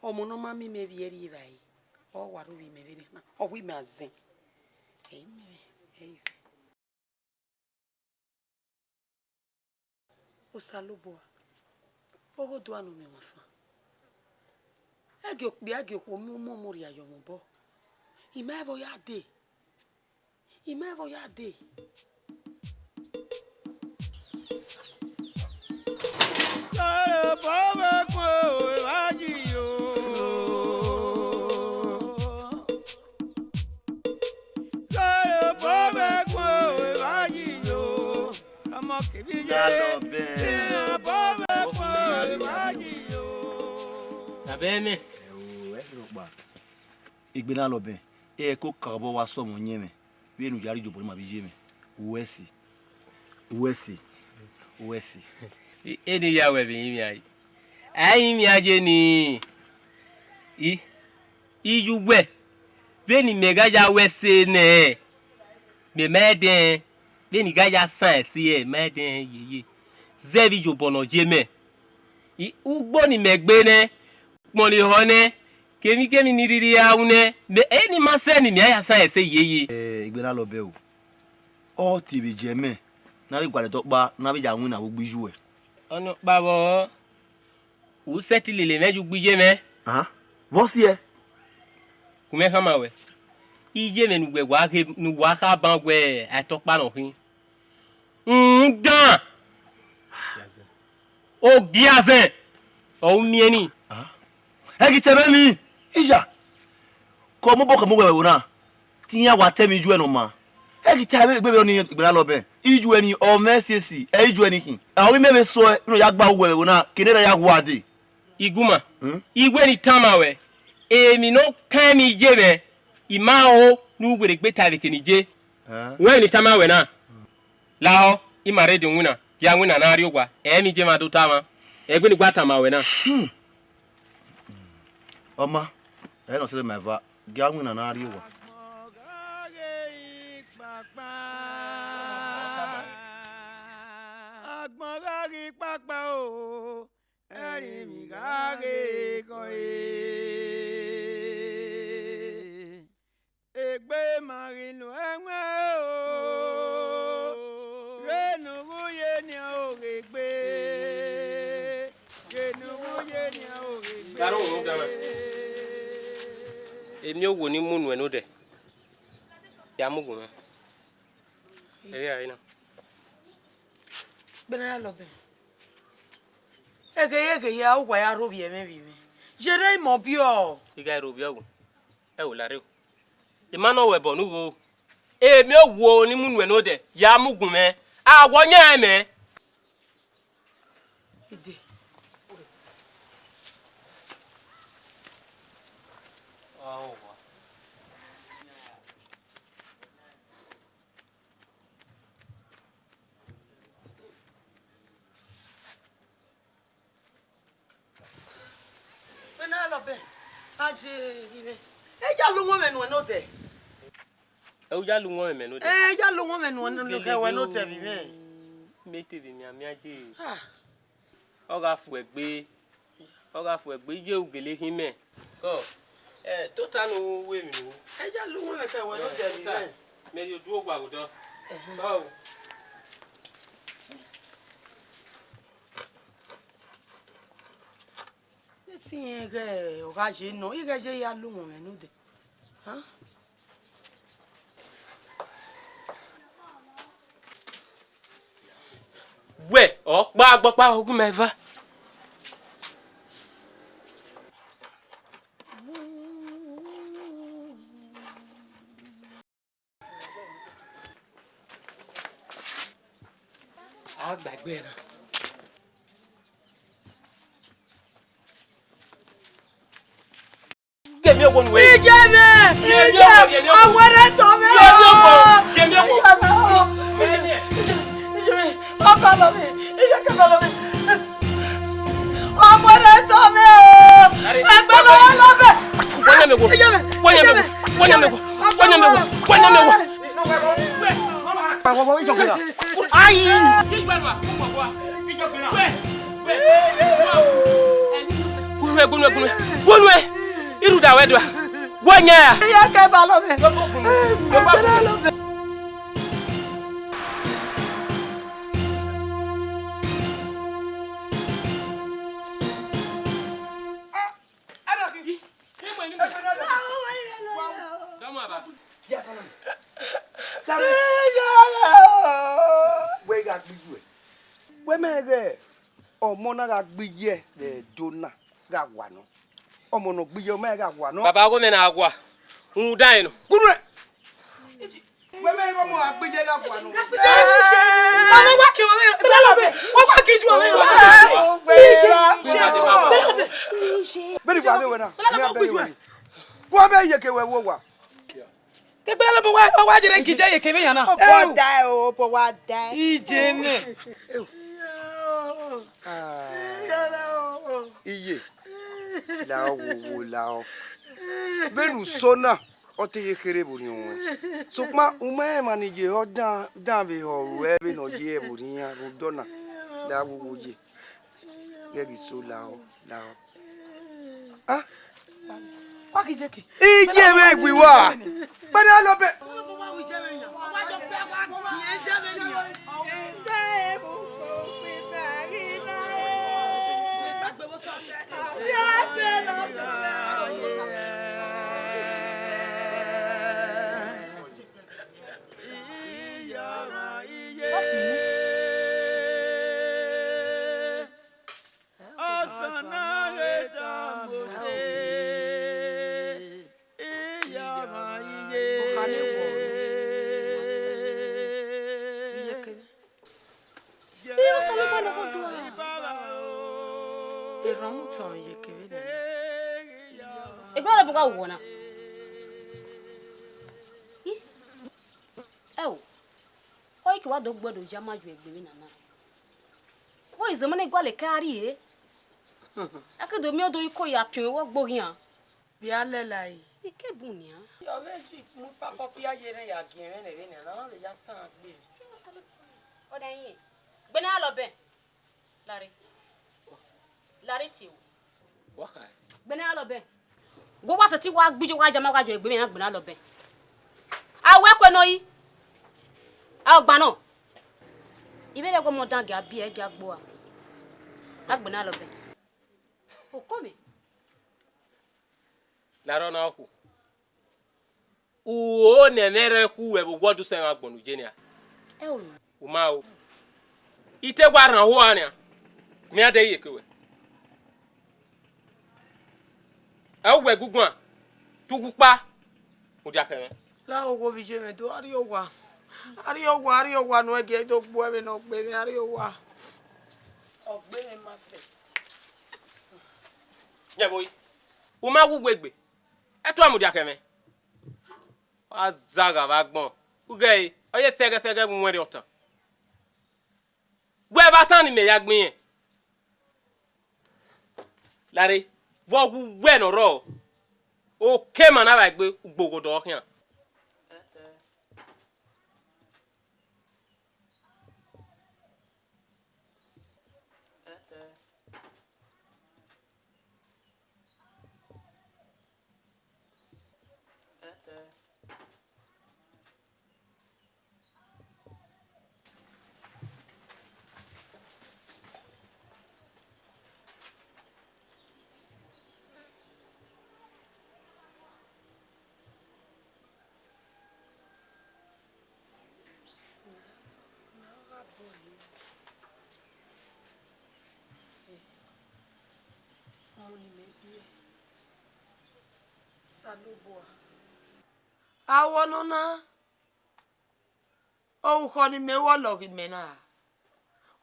ọmọ ne ọ ma miẹn imẹ vbiẹ rri evbare, ọ wa rre ovbi mẹ vbenian na, ọ wẹ imẹ azẹn. Ẹ i miẹn mwẹ, ẹ i vẹ. Osanobua, oghodua ne u miẹn ọmwa fan. Ẹgie okpia, ẹgie okhuo mu, mu, mu rhia yọ mwẹ obọ. I ma ẹvbo ya dee. I ma ẹvbo ya dee. Sọrọ obọ vbe ẹkun evbayi yo. Sọrọ obọ vbe ẹkun evbayi yo. Ọmọ kevbe ye. Obọ vbe ẹkun evbayi yo. Abẹ mẹ. Ẹ o, ẹ rhọkpa. Egbe na lọbẹ, ẹ ko ka obọ wa sẹ ọmọ yẹn mwẹ, vbene u ya rhie obọ ne ima vbe iye mwẹ. Uwẹ si, uwẹ si, uwẹ si. Eni ya wẹ vbe rinmwian yi. A i rinmwian ye ni, i, i ye uwẹ, vbene imẹ gha ya wẹ ẹse nẹ, mẹ ma dẹn, vbene I gha ya san ẹse ẹre, ma dẹn yeye. Zẹ vbe iyobọ ne ọ ye mẹ. I, ugbo ne imẹ gbe nẹ, kpọnrọn ehọ nẹ, kemwikemwi ne I rhirhi ra ru nẹ, mẹ, eni ma sẹ ne imẹ a ya san ẹse yeye. Eh, egbe na lọbẹ o. Ọ tie vbe jẹ mẹ, ne a vbe gualọ ẹdẹ ọkpa, ne a vbe ya winna vbe ugbo iye uẹ. Ọnọkpa vbọ, u sẹtin lele mwẹ ye ugbo iye mwẹ. Vbọ siẹ? Gu mwẹ khama ruẹ, iye mwẹ ne uwẹ wa ghe, ne uwa kha ban wẹ a i ta ọkpa nọ khin. Rhunmwuda, ogiazẹn, ọ u miẹn ni. Ẹ ghi te ẹmwẹ ni, iya, ke ọ mobọ ke mu wẹ vbe ẹvbo na, te iran wa ta ẹmwẹ iye uẹ ne ọ maa. Ẹ ghi ta ẹmwẹ egbe vbe ọnii, egbe na lọbẹ, iye uẹ ni ọ mwẹ esiesi, ẹ iye uẹ ni khin. Ẹ, ọ ghi mẹ vbe sẹ ọe ne ọ ya gba uwẹ vbe ẹvbo na, ke ne erha ya wu uwa dee. Iguma, hmm? I wẹ ne I tama ruẹ, emwi ne ọ kan emwi iye mwẹ, I ma ho ne u werriegbe ta vbe eke ne I ye. Hẹn? Wẹ emwi ne I tama ruẹ na? Lahọ, ima rre de winna, ya winna ne a rrie owa, ẹ i mwẹ iye mwa do ta mwa, ẹgbẹe ne I gba tama ruẹ na. Hmm. Ọ maan, ẹ i nọ sẹrriọ ma eva, gia winna ne a rrie owa. Agbọn gha ghi kpakpa o, ẹrinmwi gha ghe ekhọe. Egbe ma ghi nu ẹwẹn o, ghẹ ne u ghu ye nian o ghe egbe, ghẹ ne u ghu ye nian o ghe egbe. Garo wo dama. Emi owo ni mu nuẹn nodẹ, ya mu gun mwẹ. Ẹ ghi ra na. Gbe na ya lọbẹ. Ekheyeghe hia uwa ya rhovbiẹ mwẹ vbe mwẹ. Yerre imẹ ọbiọ. I gha rhovbiẹ wu. Ẹ wo, larre o. I ma nọ wẹ ẹbọ ne u gho. Emi owo ni mu nuẹn nodẹ, ya mu gun mwẹ. A wọ yan mẹ. Ide. Vbene a lọ bẹn, a ye ghi mwẹ. E ya la uwọnmwẹ nuẹn nodẹ. Ẹ, u ya la uwọnmwẹ mẹ nodẹ. Ẹ, e ya la uwọnmwẹ nuẹn nodẹ, kẹ wẹ nodẹ vbe mwẹ. Mẹ te vbe mianmian ye. Ah. Ọ gha fu ẹgbe, ọ gha fu ẹgbe, iye u gele khin mẹ. Kọ, ẹ, tota ne u ru emwi ne u ru. E ya la uwọnmwẹ kẹ wẹ nodẹ vbe mwẹ. Mẹ rhie odu owa vbe odọ. Ẹhẹn. Kọ o. Ne te irẹn ghẹ ọ gha ye nọ, ighẹ ye ya la uwọnmwẹ nodẹ. Hẹn? Wẹ ọkpa agbọkpa ọghe mẹ eva. A gba egbe na. Kemi owo nuẹ. Ije mẹ. Kemi owo, kemi owo. Awẹrẹ tọ mẹ. Kemi owo, kemi owo. Ije mẹ. Ọkọ lọ mẹ. Ije kẹfẹ lọ mẹ. Awẹrẹ tọ mẹ o. Ẹgbẹ lọ lọ mẹ. Wọ́n yẹ mi wò. Ije mẹ. Wọ́n yẹ mi wò. Wọ́n yẹ mi wò. Wọ́n yẹ mi wò. Wọ́n yẹ mi wò. Ayi. Gunue, gunue, gunue. Gunue. Iruda wẹ dua. Wẹ nyẹ ya. Iya ke ba lọ mẹ. Ba lọ mẹ. Dọmọ aba. Wẹ gha gbe iye. Wẹ mẹ ghẹ ọmọ na gha gbe iye vbe Ẹdo na gha wa nọ. Ọmọ ne ọ gbe iye, ọ ma gha wa nọ. Baba, ọghe mwẹ na wa. Rhunmwuda ẹn nọ. Gunue. Wẹ mẹ ghẹ ọmọ gha gbe iye gha wa nọ. Ọmọ wa ki ọmọ, wa wa ki ju ọmọ. Beri wa de wẹ na. Wa bẹ iye ke wẹ wo wa. Kekpe lọ bu wa, wa jere gije ye kevbe yan na. Obọ da ẹ o, obọ wa da ẹ. Ije nẹ. Ah. Iye. La ọ wo wo la ọ. Vbene u so na, ọ te ye kherhe vbe orhiọn ruẹn. Sokpan u ma rẹn emwa ni ye họ dan, dan vbe họ ruẹ vbene ọ ye vbe orhiọn iran rhunmwuda ọna. La ọ wo wo ye. Ghẹ ghi so la ọ, la ọ. Ah. Wa ki jeki. Ije vbe gbi wa. Gbẹdẹ lọ bẹ. Ọsana ghe ta Mose, iyama iye. Iye Osanobua ne ọ do a. Erhan mu tọn ye kevbe nẹ. Egbe na bu gha wọ na. Ẹ o, ọ i ke wa do gbe do ya ma ju egbe vbe nana. Vbọ izomọ ne gualọ ke a rrie? A ke do miẹn odẹ iko ya piọn vbe ọgbo khian. Vbe a lẹla ẹre. I ke bun nian. Ọ vbe ji mu kpakọ pia ye rẹn ya giẹn mwẹ nẹ vbenian, na vbe ya san gbe. Ọ da yin. Gbẹnnẹ a lọ bẹn. Larre. Larre tie o. Wa kha. Gbẹnnẹ a lọ bẹn. Wẹ wa sẹtin wa gbije wa jama wa jọ egbe mwẹ iran gbẹnnẹ a lọ bẹn. A wẹ ẹkue nọ yi. A ọgban nọ. I vbe rẹn wẹ ọmọ dan gia biẹ gia gboa. A gbẹnnẹ a lọ bẹn. Okọ mẹ. Larre ọna ọkhu. U ho ne ẹmwẹ rẹ khu ẹvbo wọdusẹ mwa agbọn ne u je nia. Ẹ o. U ma o. I te wa rhan owa nian. Mẹ a de ye ke wẹ. Ẹ wẹ guguan. Tu wu kpa. Mudia khẹ mwẹ. La owo vbe iye mwẹ do, a rrie owa. A rrie owa, a rrie owa ne uwẹ gie do gbe uwẹ vbene ọ gbe mwẹ, a rrie owa. Ọ gbe mwẹ ma sẹ. Yẹ vbo yi? U ma wu uwu egbe. Ẹ tua mudia khẹ mwẹ. Wa zagha vbe agbọn. Ughẹ ẹre, ọ ye fẹghẹfẹghẹ vbe uwẹn rriọtan. Wẹ vbe asan ne imẹ ya gbẹn irẹn. Larre, vbe ọ wu uwẹ ne ọ rrọọ, oke ma na vba egbe ugboghodọ khian. Osanobua. Awọ nọ na, ọvbokhan ne imẹ ru ọlọghe imẹ na.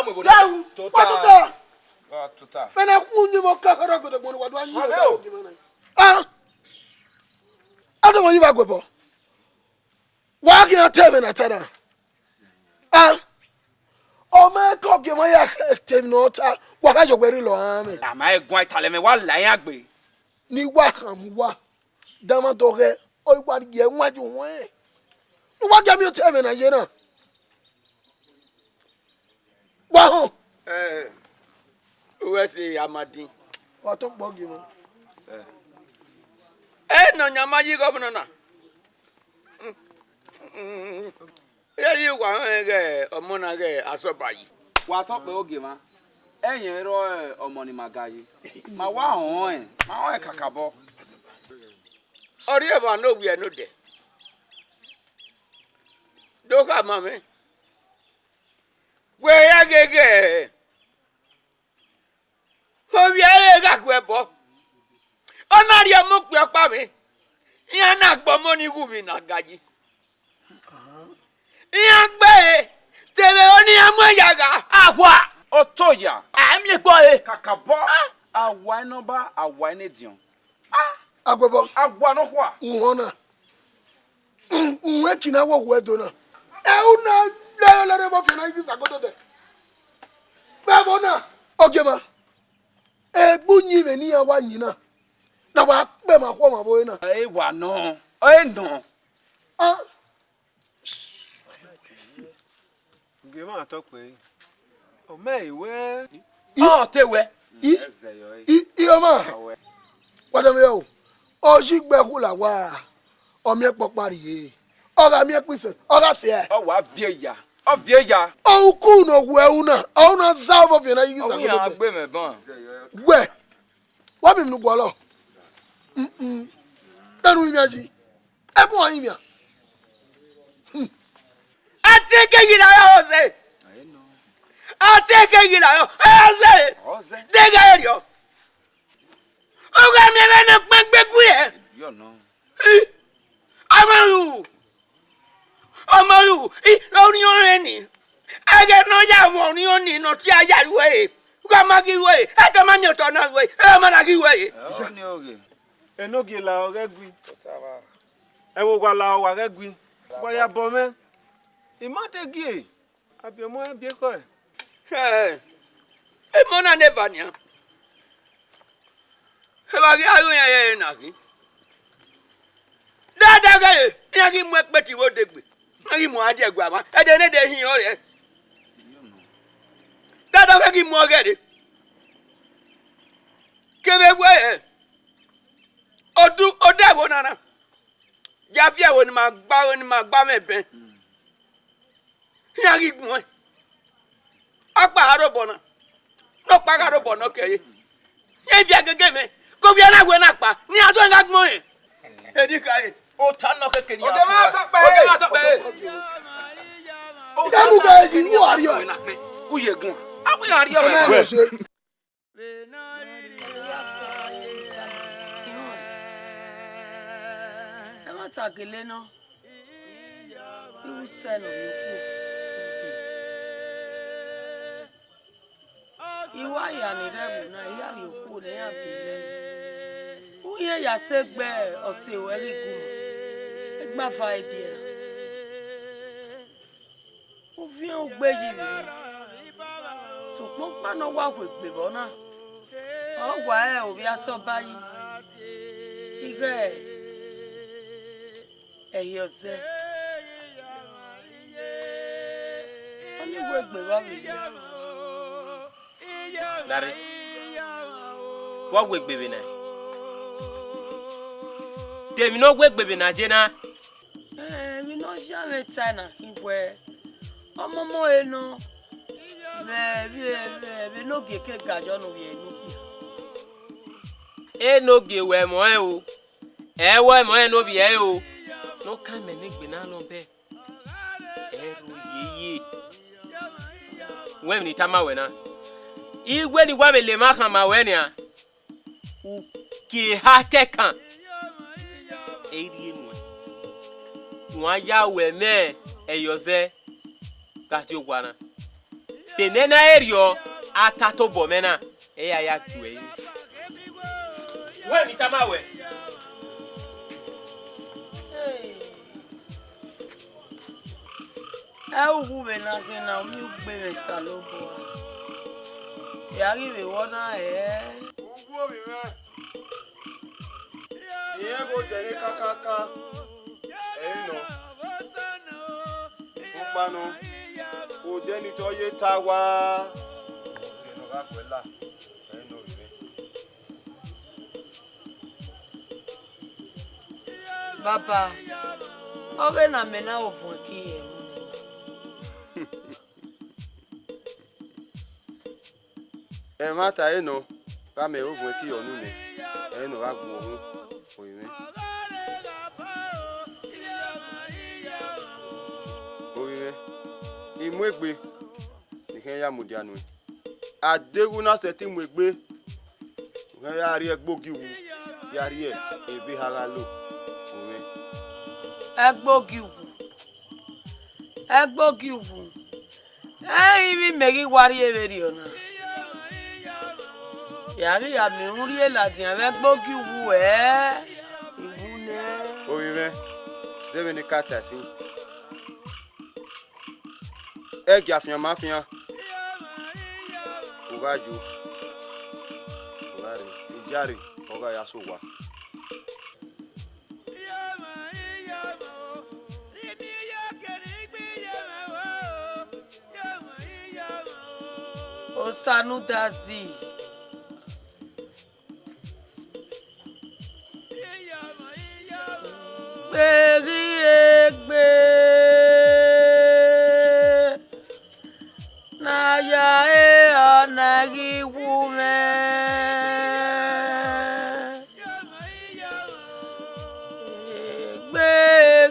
a mu ebo na. Yau, tota. Wa tota. Wa tota. Mẹ na khu yin vbe ọka khara godogbọn ne wa do a yin vbe ọka ogi mẹ na. Ah! Adọmọ yi vbe aguẹbọ. A te ẹmwẹ ne a ta na. A, ọ ma ke Ogiemwa ya te emwi ne ọ ta, wa gha ye owẹ rhie lọ rran mwẹ. A ma he guan italẹ mwẹ, wa la iran gbe. Ne I wa khama uwa, danmwẹ dọghẹ, ọ i wa rhie ẹwaẹn ye uwẹn. Ne uwa gie miẹn otọ ẹmwẹ ne a ye na. Wa họn. Ẹ, uwẹ sẹ Amadin. Wa tọ kpọ gie mwẹ. Ẹ, Nọyaẹnmwa yi igho ọmọ na. Iye yi wa rẹn ghẹ ọmọ na ghẹ Asọba yi. Wa tọ kpẹ Ogiemwa, ẹyẹn rọ ọmọ ne ima ga yi. Ma wa họn ẹn, ma họn ẹn kakabọ. Ọ rhie evba ne owiẹ ne odẹ. Do khama mwẹ. Wẹ ya gheghe ovbi ẹre gha gu ẹbọ, ọ na rhie ọmọ okpia ọkpa mwẹ, iran na gbe ọmọ ni ghe uvbi na ga yi. Iran gbe ẹre, te vbe ro ne iran mu ẹn ya gha? Awa! Ọ to ya. A miẹn egbe ọre. Kakabọ, awa ne ọ ba, awa ne ediọn. Agbobọ. Awa nọkhua. Uhọn na. Uwẹ ki na wọ wẹ do na. Ẹ u na lẹrẹ lẹrẹ vbe ọfia na i ghi zagodo dẹ. Vbe ẹvbo na. Ogiemwa. Egbe uyinmwẹ ne iran wa yin na. Na wa kpẹ ma khuọmọ vbe ore na. Ẹ wa nọ. Ẹ nọ. Ah. Gie emwa tọ kpẹre. Ọ mẹ wẹ. Ọ te wẹ. I, I, I, ọmọ. Wa dẹ mẹ o. Ọ yi gbe khu la wa. Ọ miẹn kpọkpa rrie. Ọ gha miẹn kpise. Ọ gha sẹ. Ọ wa viẹ ya. Ọ viẹ ya. Ọ ku no wẹ una. Ọ na za vbe ọfia na yi za. Ọ ya gbe mẹ ban. Wẹ. Wa mi nu gualọ. Mm. Ẹnu yin mẹ yi. Ẹbun a yin mẹ. A te ke yi la yọ ọzẹ. A te ke yi la yọ ọzẹ. Deghe rriọ. Ọ gha miẹn vbene ọ kpẹn gbe gu ẹre. Ọmọ ru. Ọmọ ru. Orhiọn rẹ ni. Ẹghẹ ne ọ ya mwẹ orhiọn ni ne ọ tie a ya ru ẹre. Gha ma ghi ru ẹre. Ẹdẹ ma miẹn otọ na ru ẹre. Ẹ ma na ghi ru ẹre. Enogie la ọghẹ gui. Ẹ vbe owa la ọ wa ghẹ gui. Wa ya bọ mwẹ. I ma te gie. Abiọmọ ẹn biẹ ekhọe. Ẹ, emọ na ne eva nian. Evba ghi aro iran yẹrẹ na ghi. Dada ghe, iran ghi mu ẹkpẹti vbe odegbe. Iran ghi mu a die ẹguae mwa. Ẹdẹ ne de hin ọre. Dada ghe ghi mu ọghẹ re. Kevbe wẹ, odu, odẹ ẹvbo na na. Ya fi ẹvbo ne ima gba, ne ima gba mwẹ bẹn. Iran ghi guẹn. Ọkpa gha rre obọ na, nọkpa gha rre obọ nọ kẹre. Iran viọ gege mwẹ, ke ovbi ẹre na wẹ na kpa, ne iran zọẹn gha gbẹn ọnrẹn. Edi khare. Ota nọ keke ne iran sẹ. Odẹ mwa tọkpẹ. Odẹ mwa tọkpẹ. Odẹ mwa tọkpẹ. Uye guan. Agbẹn iran rhie ọmọ. Ẹmwata gele nọ, ighẹ usẹ ne ovbi okhuo. I wa ya ni rre ẹvbo na, I ya vbe okhuo ne iran gele. U hiẹn ya sẹ egbe ọse ruẹ ghi gu, egbe ava i biẹ ra. U viẹn ugbe yi vbe, sokpan ọkpa ne ọ wa hu egbe vbe ọna, ọ wa re ovbi Asọba yi, ighẹ ẹhi ọzẹ. Ọni hu egbe vbe ọ vbe ye. Larre, vbe ọ hu egbe vbe na? De emwi ne ọ hu egbe vbe na ye na? Ẹ, emwi ne ọ ya mwẹ tae na khin wẹẹ, ọmọmọ ẹre nọ vbe, vbe, vbe, vbe Enogie ke ga yọ ne ovbi ẹre ne okpia. Enogie wẹ ẹmwẹ ọnrẹn o, ẹ i wẹ ẹmwẹ ọnrẹn ne ovbi ẹre o, ne ọ kan mẹ ne egbe na nọ bẹẹ. Ẹ i ru yeye. Wẹ emwi ne I tama wẹ na, iwe ne I wa vbe le emwa khama ruẹ nian, u kie eha kẹkan, ẹ i rhie nuẹn. Uan ya ru ẹmwẹ ẹyọzẹ gha die owa na. De nẹ na rriọ, a ta tobọ mẹ na, ẹ i ra ya gie uẹ ru. Wẹ emwi ne I tama wẹ. Hey. Ẹ ughu vbe na khin na, u miẹn ugbe mwẹ Osanobua. Ya ghi vbe vbọ na hẹ? Ughu ovbi mwẹ. Irẹn ghe odẹ ne kakaka, ẹ i nọ. Ukpa nọ, odẹ ni te ọ ye ta wa. Odẹ ne ọ gha guẹ la, ẹ i nọ ovbi mwẹ. Baba, ọ ghe na mẹ na vbe vuọn ẹki ẹmwẹ. Ẹmwata ẹre nọ, gha mẹ vbe vuọn ẹki ọnu nẹ, ẹre nọ gha gbe uhunmwu, ovbi mwẹ. Ovbi mwẹ, I mu egbe, I khian ya mudia nuẹn. Adeghẹ u na sẹtin mu egbe, u khian ya rrie ẹgbogi wu, ya rrie ebe eha gha lo, ovbi mwẹ. Ẹgbogi wu, ẹgbogi wu. Ẹ i vbe imẹ ghi wa rrie vberriọ na. Ya ghi ya miẹn uhunmwu rrie ladian vbe ẹgbogi wu ẹ, I wu nẹ. Ovbi mwẹ, zẹ vbene I ka ta ẹsin. Ẹgia fian ma fian, u gha yo, u gha rre, igiare ọ gha ya sẹ owa. Osanudazi. Gbe ghi egbe, ne a ya re ọna ghi wu mwẹ. Egbe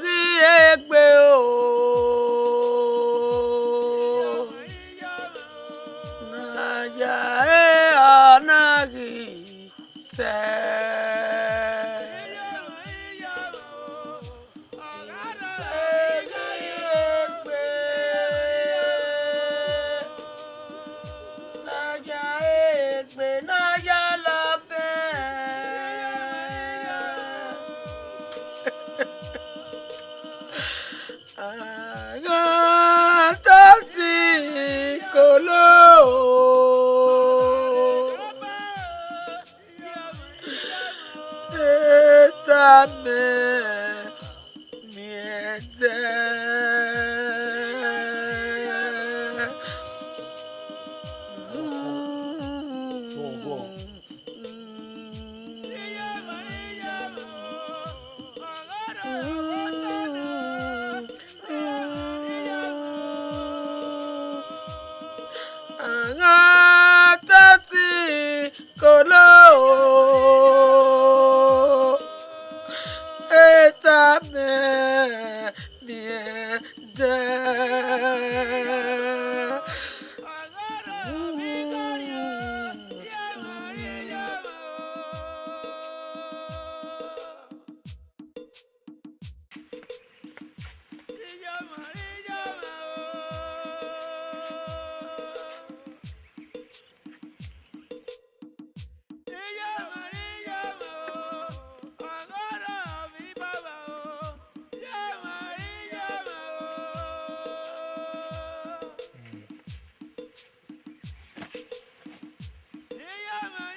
ghi egbe o, ne a ya re ọna ghi sẹ. Egbe, ne a ya egbe, ne a ya labẹ. A gha tati kolo, eta mẹ miẹn ẹdẹ. A gha tati kolo, eta mẹ miẹn ẹdẹ.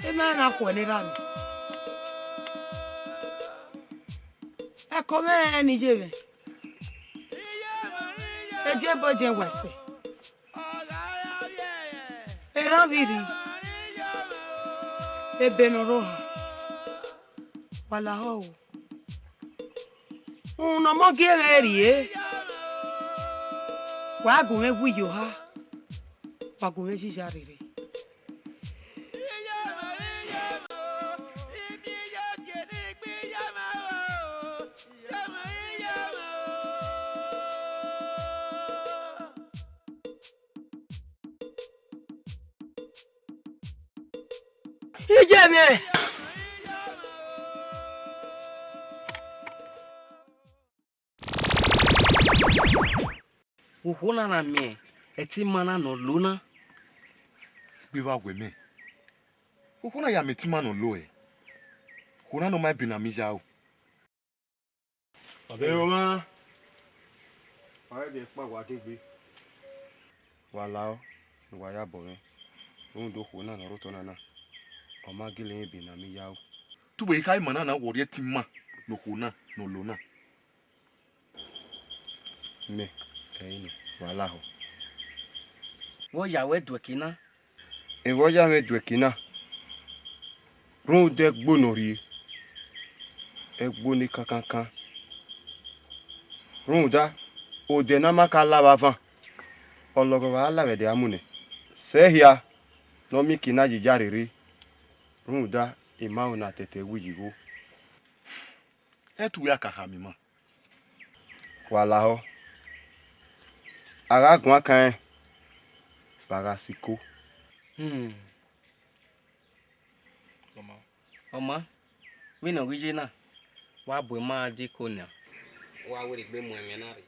Ima na khuẹ ne erha mwẹ. Ẹko mwẹ rẹn ne I ye mwẹ. Ediebọdiẹ wa ẹsẹ. Erhan vbe irhi, ebe ne ọ rre oha, wa lahọ o. Uhunmwu ne ọmọ gie mwẹ rrie, wa gu mwẹ wu ye oha, wa gu mwẹ yi ya rere. Iye mwẹ. Okhuo na na miẹn ẹtin ima na ne ọ lo na. Egbe vbe a wẹ mẹ. Okhuo na ya miẹn ẹtin ima ne ọ lo ẹe. Okhuo na ne ọ ma ebe ne a miẹn ya ro. Ẹ o mwa, wa rẹn vbe ẹkpa wa degbe. Wa lahọ ne uwa ya bọ mwẹ, rhunmwuda okhuo na ne ọ rre otọ na na, ọ ma gele rẹn ebe ne a miẹn ya ru. Te uwẹ kha ima na na wọ rhie ẹtin ima ne okhuo na ne ọ lo na. Mẹ, ẹi nọ, wa lahọ. Vbe ọ ya ruẹ duẹki na? Vbe ọ ya mwẹ duẹki na, rhunmwuda ẹgbo ne ọ rhie, ẹgbo ne kankankan. Rhunmwuda odẹ ne a ma ka la vbe avan, ọlọghọmwa ra la vbe ẹdẹ a mu nẹ. Sẹ hia ne ọ miẹn ike na ye iyare rre, rhunmwuda emwa ro na tẹtẹ wu yi igho. Ẹ te uwẹ a ka khama ima. Wa lahọ, a gha guan kan rẹn, vbe a gha sẹ iko. Hmm. Ọ ma, vbene ọ ghi ye na, wa bu ima die iko nian. Wa werriegbe mu ẹmwẹ na rre.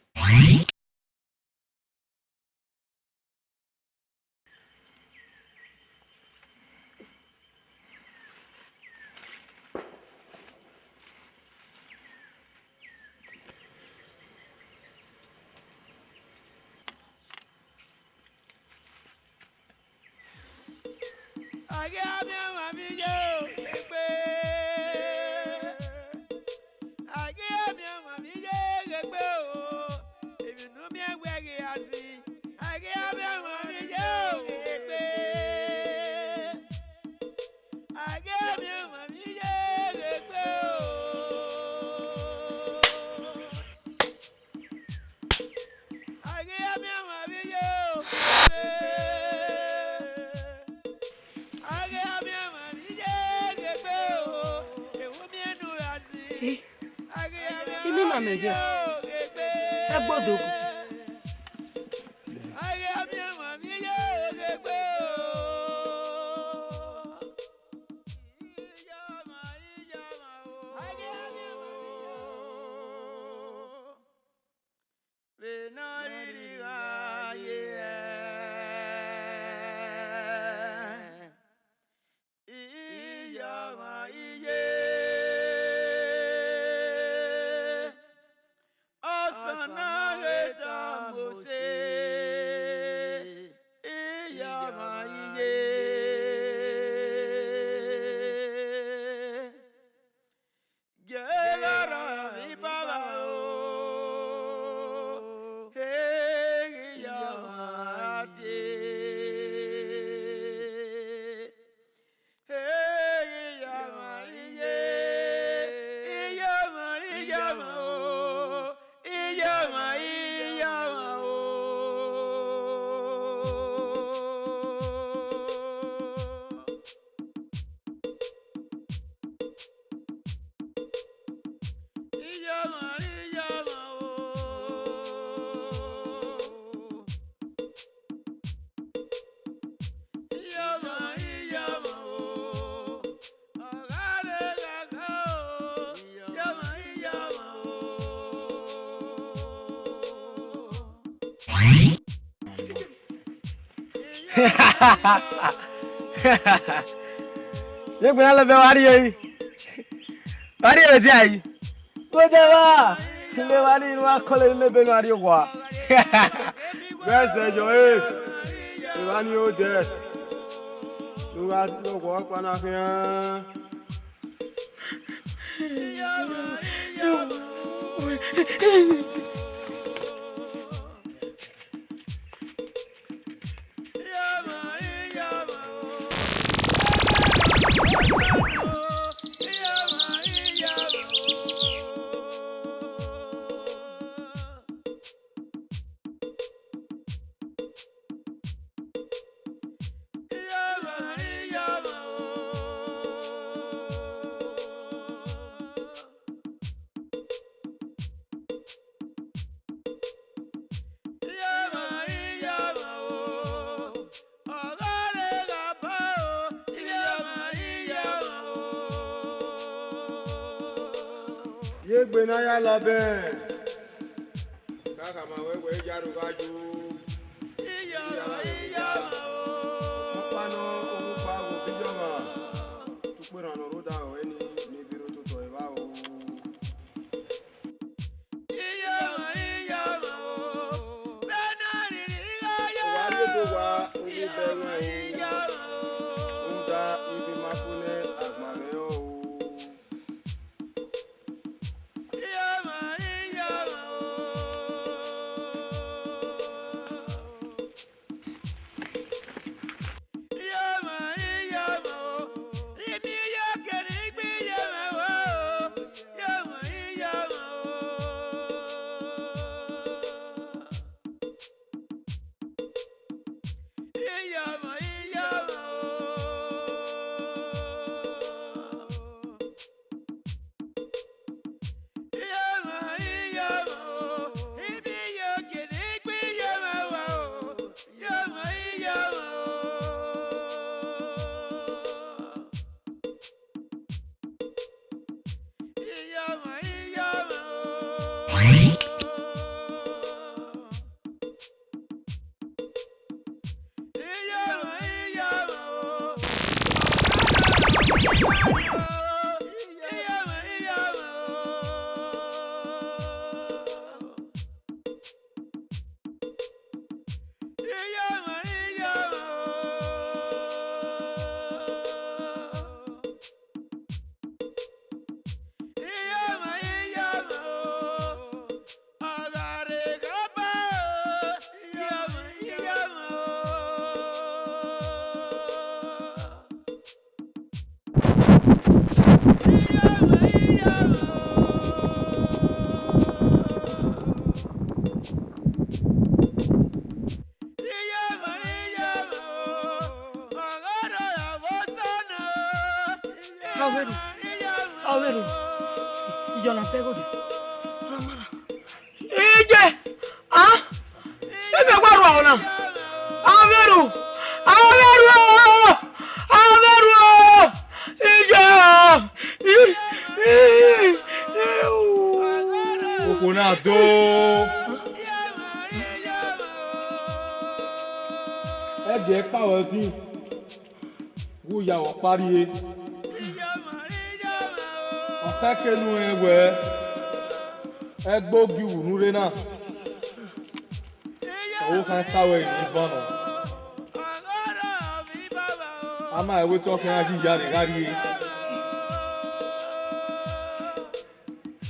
A ghi a miẹn ọmwa vbe iye egbe. A ghi a miẹn ọmwa vbe iye egbe o. Emwi ne u miẹn wẹ ghi a si. A ghi a miẹn ọmwa vbe iye egbe. A ghi a miẹn ọmwa vbe iye egbe o. A ghi a miẹn ọmwa vbe iye o. A ghi a miẹn ọmwa vbe iye egbe o. Ewu miẹn ne u ra si. A ghi a miẹn ọmwa vbe iye o. Egbe odogwu. A ghi a miẹn ọmwa vbe iye egbe o. Vbene ọ rhirhi gha ye ẹe, iye ọmwa iye, ọsannọ ghe tọ Mosis, iye ọmwa iye. Gie gha rrọọ vbe ibaba o, eghi ya ọmwa tie. Eghi ya ọmwa iye, iye ọmwa, iye ọmwa o, iye ọmwa, iye ọmwa o. Iye ọmwa, iye ọmwa o. Iye ọmwa, iye ọmwa o. Ọ gha rre ghagha o. Iye ọmwa, iye ọmwa o. Ye egbe na lẹbẹ wa rrie yi. Wa rrie vbe dia yi. Ko dia wa. Ile wa ni wa kọle ni lebe na rrie owa. Vbe ẹzẹ yọ e. Evba ni odẹ. Lu gha lọghọ ọkpa na khian. Ye egbe ne a ya la bẹn. Ka khama wẹ wẹ ya ro gha yo. Ọkpa nọ, oghukpa ghe obọ iyọmwa. Ukperhan ne ọ rre odaro ẹre ni, ne I vbe rre ototọ evba o. Iye ọmwa, iye ọmwa o, vbene a rhirhi gha ye. Wa rrie do Wa, u ghi bẹghe mwẹ o, rhunmwuda ibi ma fo nẹ agbọn mwẹ o. Avwerhu, Avwerhu, iyọ na bẹghe odẹ. Iye, a, ebe wa rua ọna. Avwerhu, Avwerhu o, Avwerhu o, iye, i, i, i, u. Okhuo na do. Ẹgie kpa ruẹ odin. Gu ya vbe ọkpa rrie. Ọ khẹke unu rẹn wẹẹ, ẹgbe ogiuwu ne u rre na, ọvbokhan sa ruẹ rin ivan nọ. A ma rẹn wẹẹ te ọ khian ghi ya rre gha rrie.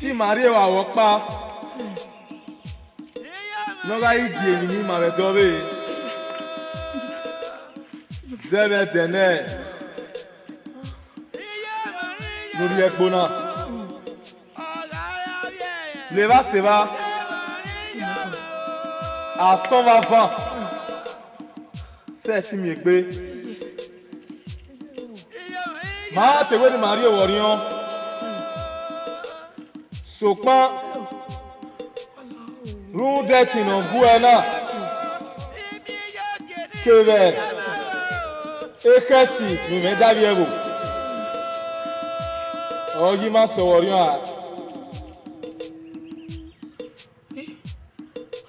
Te ima rrie evba vbe ọkpa ne ọ gha ghi gie emwi ne ima vbe ẹdẹ ọvbehe zẹ vbe ẹdẹ nẹ ne u rhie ẹgbo na. Levba sẹ evba, asọn vbe avan, sẹ ẹtin miẹn egbe. Ma te wẹ ne ima rrie vbe orhiọn, sokpan rhunmwuda ẹtin ne ọ gu ẹe na kevbe ekhẹsi ne imẹ davbiẹ ẹvbo, ọ ye ima sẹ vbe orhiọn a.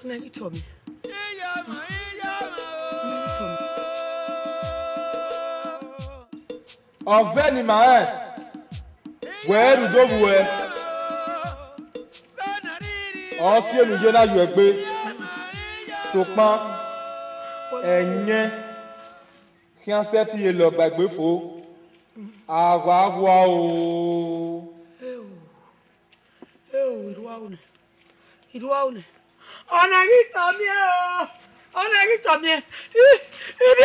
Ọna ghi tọ mẹ. Ọna ghi tọ mẹ. Ọ vẹ ne ima rẹn wẹ ẹ rre udo vbe uẹ, ọ si enu ye na yuẹ egbe, sokpan ẹyẹn khian sẹtin ye lẹ ọgbaegbe fo, a wa hua o. Eo, eo, irua une, irua une. Ọna ghi tọ miẹn o, ọna ghi tọ miẹn. I, ibi